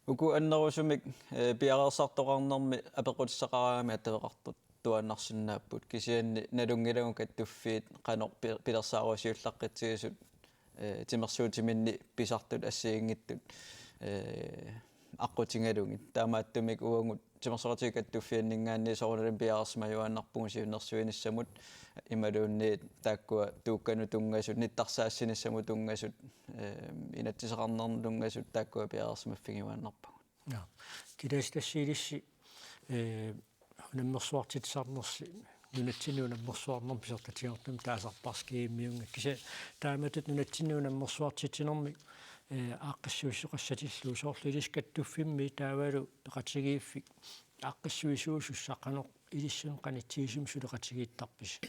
Uku annerusumik, eh, piareersartoqarnermi apeqqutissaqaraangamik attaveqartuaannarsinnaapput. Kisianni nalunngilagut kattuffiit qanoq pi-, pilersaarusiullaqqitsigisut, eh, timersuutiminni pisartut assigiinngitsut, eh, aqqutigalugit. Taamaattumik uagut timersoqatigiit kattuffianninngaanniit soorunalimi piareersimajuaannarpugut siunnersuinissamut imaluunniit taakkua tuukkanut tunngasut, nittarsaassinissamut tunngasut, eh, inatsisaqarnernut tunngasut taakkua piareersimaffigijuaannarpagut. Ja. Kilaasi tassa ilissi, eh, unammersuartitsisarnersi nunatsinni unammersuarnermi pisortatigoortumik taasarparsi G M-iunngitsoq. Kisianni taamatut nunatsinni unammersuartitsinermi, eh, aaqqissuisoqassatillugu soorlu ilissi kattuffimmi taavalu peqatigiiffik aaqqissuisuusussaq qanoq ilissinnut qanitsigisumik suleqatigiittarpisi?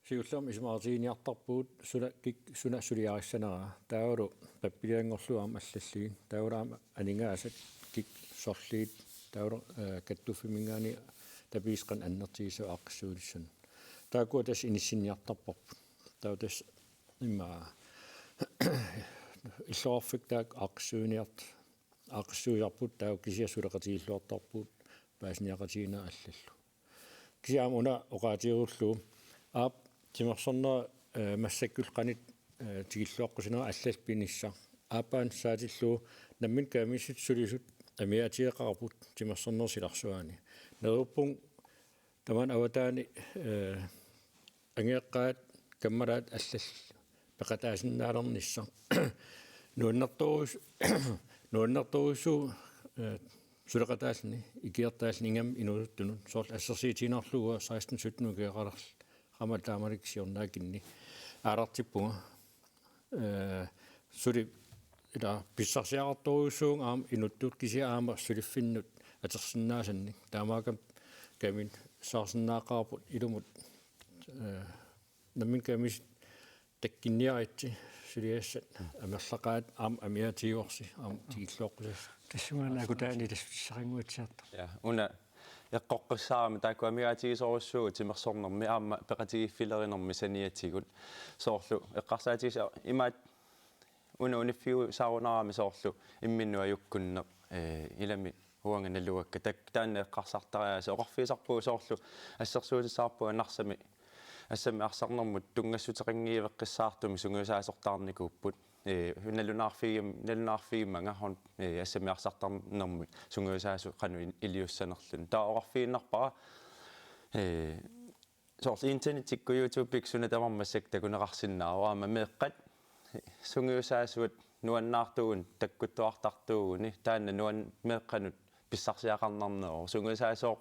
Siullermik isumaqatiginiartarpugut suna kik-, suna suliarissaneraa. Taavalu pappilianngorlugu aamma allallugit. Taavalu aamma aningaasat kik sorliit. Taavalu, eh, kattuffimminngaanniit tapiissat qanoq annertugisavut aaqqissuinissamut. taakkua tassa inissinniartarparput. Taava tassa immaqa illoqarfik taakku aaqqissuiniart-, aaqqissuisarput, taava kisianni suleqatigilluartarput paasiniaqatigiinnerat allallu. Kisianni aamma una oqaatigerullugu aap timersornera, eh, massakkut qanoq, eh, tikilluaqqusinera allallu pinissaq. Aappaanut saatillugu nammineq kaammatissutut sulisut amigaatigeqaarput timersornerup silarsuaani. Neriuppunga tamaani avataani, eh, angajoqqaat kammalaat allallu peqataasinnaalernissaq. Nuannertorujus-, nuannertorujussuuvoq, eh, suleqataalluni, ikiortaalluni ingammik inuusuttunut. Soorlu assersuutigiinnarlugu seksten sytten ukioqalerama taamanikkut siornaakinni aalartippunga. Eh, suli ila pissarsiaqartorujussuuvunga aamma inuttut kisianni aamma suliffinnut atorsinnaasannik. Taamaakkami kaammattussaasinnaaqaarput ilumut, eh, nammineq kaammatissutut takkunniaritsi suliassat amerlaqaat aamma amigaatigivarsi aamma tikilluaqqusassat. Tassunga naakutaani tassutissaringuatsiartoq. Ja, una eqqoqqissaarami taakku amigaatigisorujussuuvugut timersornermi aamma peqatigiiffilerinermi saniatigut. Soorlu eqqarsaatigisaa imaat una uniffiusaarunarami soorlu imminnut ajukkunneq, eh, ilami uanga naluakka tak-, taanna eqqarsartariaaseq oqarfigisarpugut soorlu assersuutissarput Narsami, assammi arsarnermut tunngassuteqanngiveqqissaartumik sungiusaasortaarnikuupput. Eh, nalunaarfigim-, nalunaarfigimmanga hon-, eh, assammi arsartarnermut sungiusaasut qanoq in-, iliussanerluni. Taava oqarfigiinnarpara, eh, soorlu internettikkut YouTubeikkut suna tamarmi massakkut takuneqarsinnaavoq aamma meeqqat sungiusaasuat nuannaartuuguni takkuttuartartuuguni taanna nuan-, meeqqanut pissarsiaqarnarneruvoq. Sungiusaasoq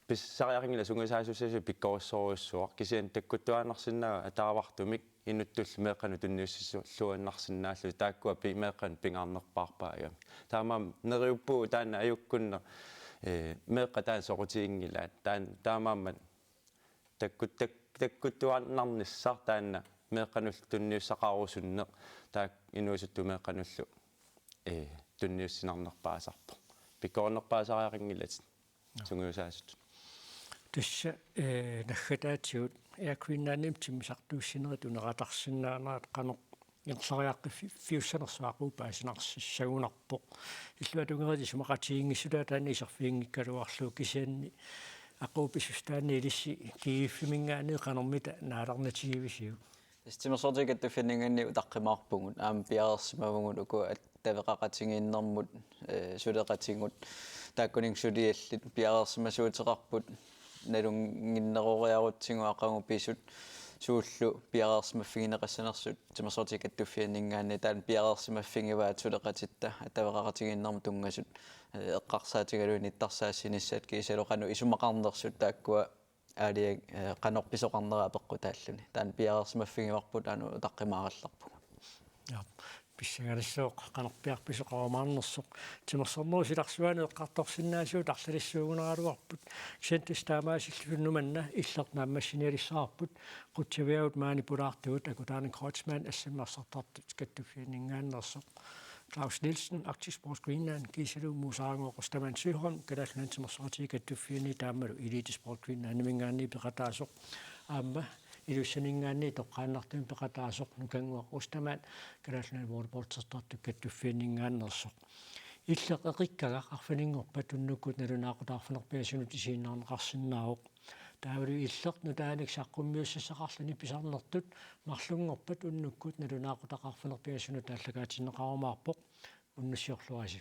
pissariaqanngilaq sungiusaasussasup pikkorissorujussuaq. Kisianni takkuttuaannarsinnaavoq ataavartumik inuttullu meeqqanut tunniussissualluinnarsinnaallutik taakkua pi-, meeqqanut pingaarnerpaarpaagami. Taamaammat neriuppugut taanna ajukkunneq, eh, meeqqat taanna soqutiginngilaat. Taan-, taamaammat takkut-, tak-, takkuttuaannarnissaq taanna meeqqanullu tunniussaqarusunneq taakku inuusuttut meeqqanullu, eh, tunniussinarnerpaasarpoq. Pikkorinnerpaasariaqanngilatit sungiusaasutut. Tassa, eh, naggataatigut Air Greenlandimut timmisartuussinerit uneratarsinnaanerat qanoq ingerlariaqqiffiussanersoq aqagu paasinarsissagunarpoq. Illuatungerit isumaqatigiinngissutaat taanna iserfiginngikkaluarlugu kisianni aqagu pisussat taanna ilissi G F-iminngaanniit qanormita naalernatigivisiuk? Tassa Timersortigut Kattuffianninngaanniit utaqqimaarpugut aamma piareersimavugut uku attaveqaqatigiinnermut, eh, suleqatigut taakkuninnga suliallit piareersimasuuteqarput nalunnginnerulerutsigu aqagu pisut suullu piareersimaffigineqassanersut Timersortigut Kattuffianninngaanniit taanna piareersimaffigivaat suleqatitta attaveqaqatigiinnermut tunngasut, eh, eqqarsaatigalugit nittarsaassinissaat kiisalu qanoq isumaqarnersut taakkua aalajangi, eh, qanoq pisoqarnera apeqqutaalluni. Taanna piareersimaffigivarput aamma utaqqimaarallarpugut. Ja, pissangalissooq qanorpiaq pisoqarumaarnersoq. Timersornerup silarsuani eqqartorsinnaasugut arlalissuugunaraluarput. Kisianni tassa taamaasilluta unnuk manna Illeq naammassinialissavarput. Qutsavigaarput maani pulaartugut Akutaanit Kreutzmann assammi arsartartut Kattuffianninngaanneersoq. Claus Nielsen, Arctic Sports Greenland, kiisalu Muusarannguaq Ostermann Søholm, Kalaallit Nunaanni Timersoqatigiit Kattuffianni taamalu Elite Sport Greenlandiminngaanniit peqataasoq, aamma Ilulissaninngaanniit toqqaannartumik peqataasoq Nukannguaq Ostermann, Kalaallit Nunaanni volleyballtertartut Kattuffianninngaanneersoq. Illeq eqikkagaq arfininngorpat unnukkut nalunaaqutaq arfineq-pingasunut isiginnaarneqarsinnaavoq. Taavalu Illeq nutaanik saqqummiussassaqarluni pisarnertut marlunngorpat unnukkut nalunaaqutaq arfineq-pingasunut aallakaatinneqarumaarpoq. Unnussiorluarisi.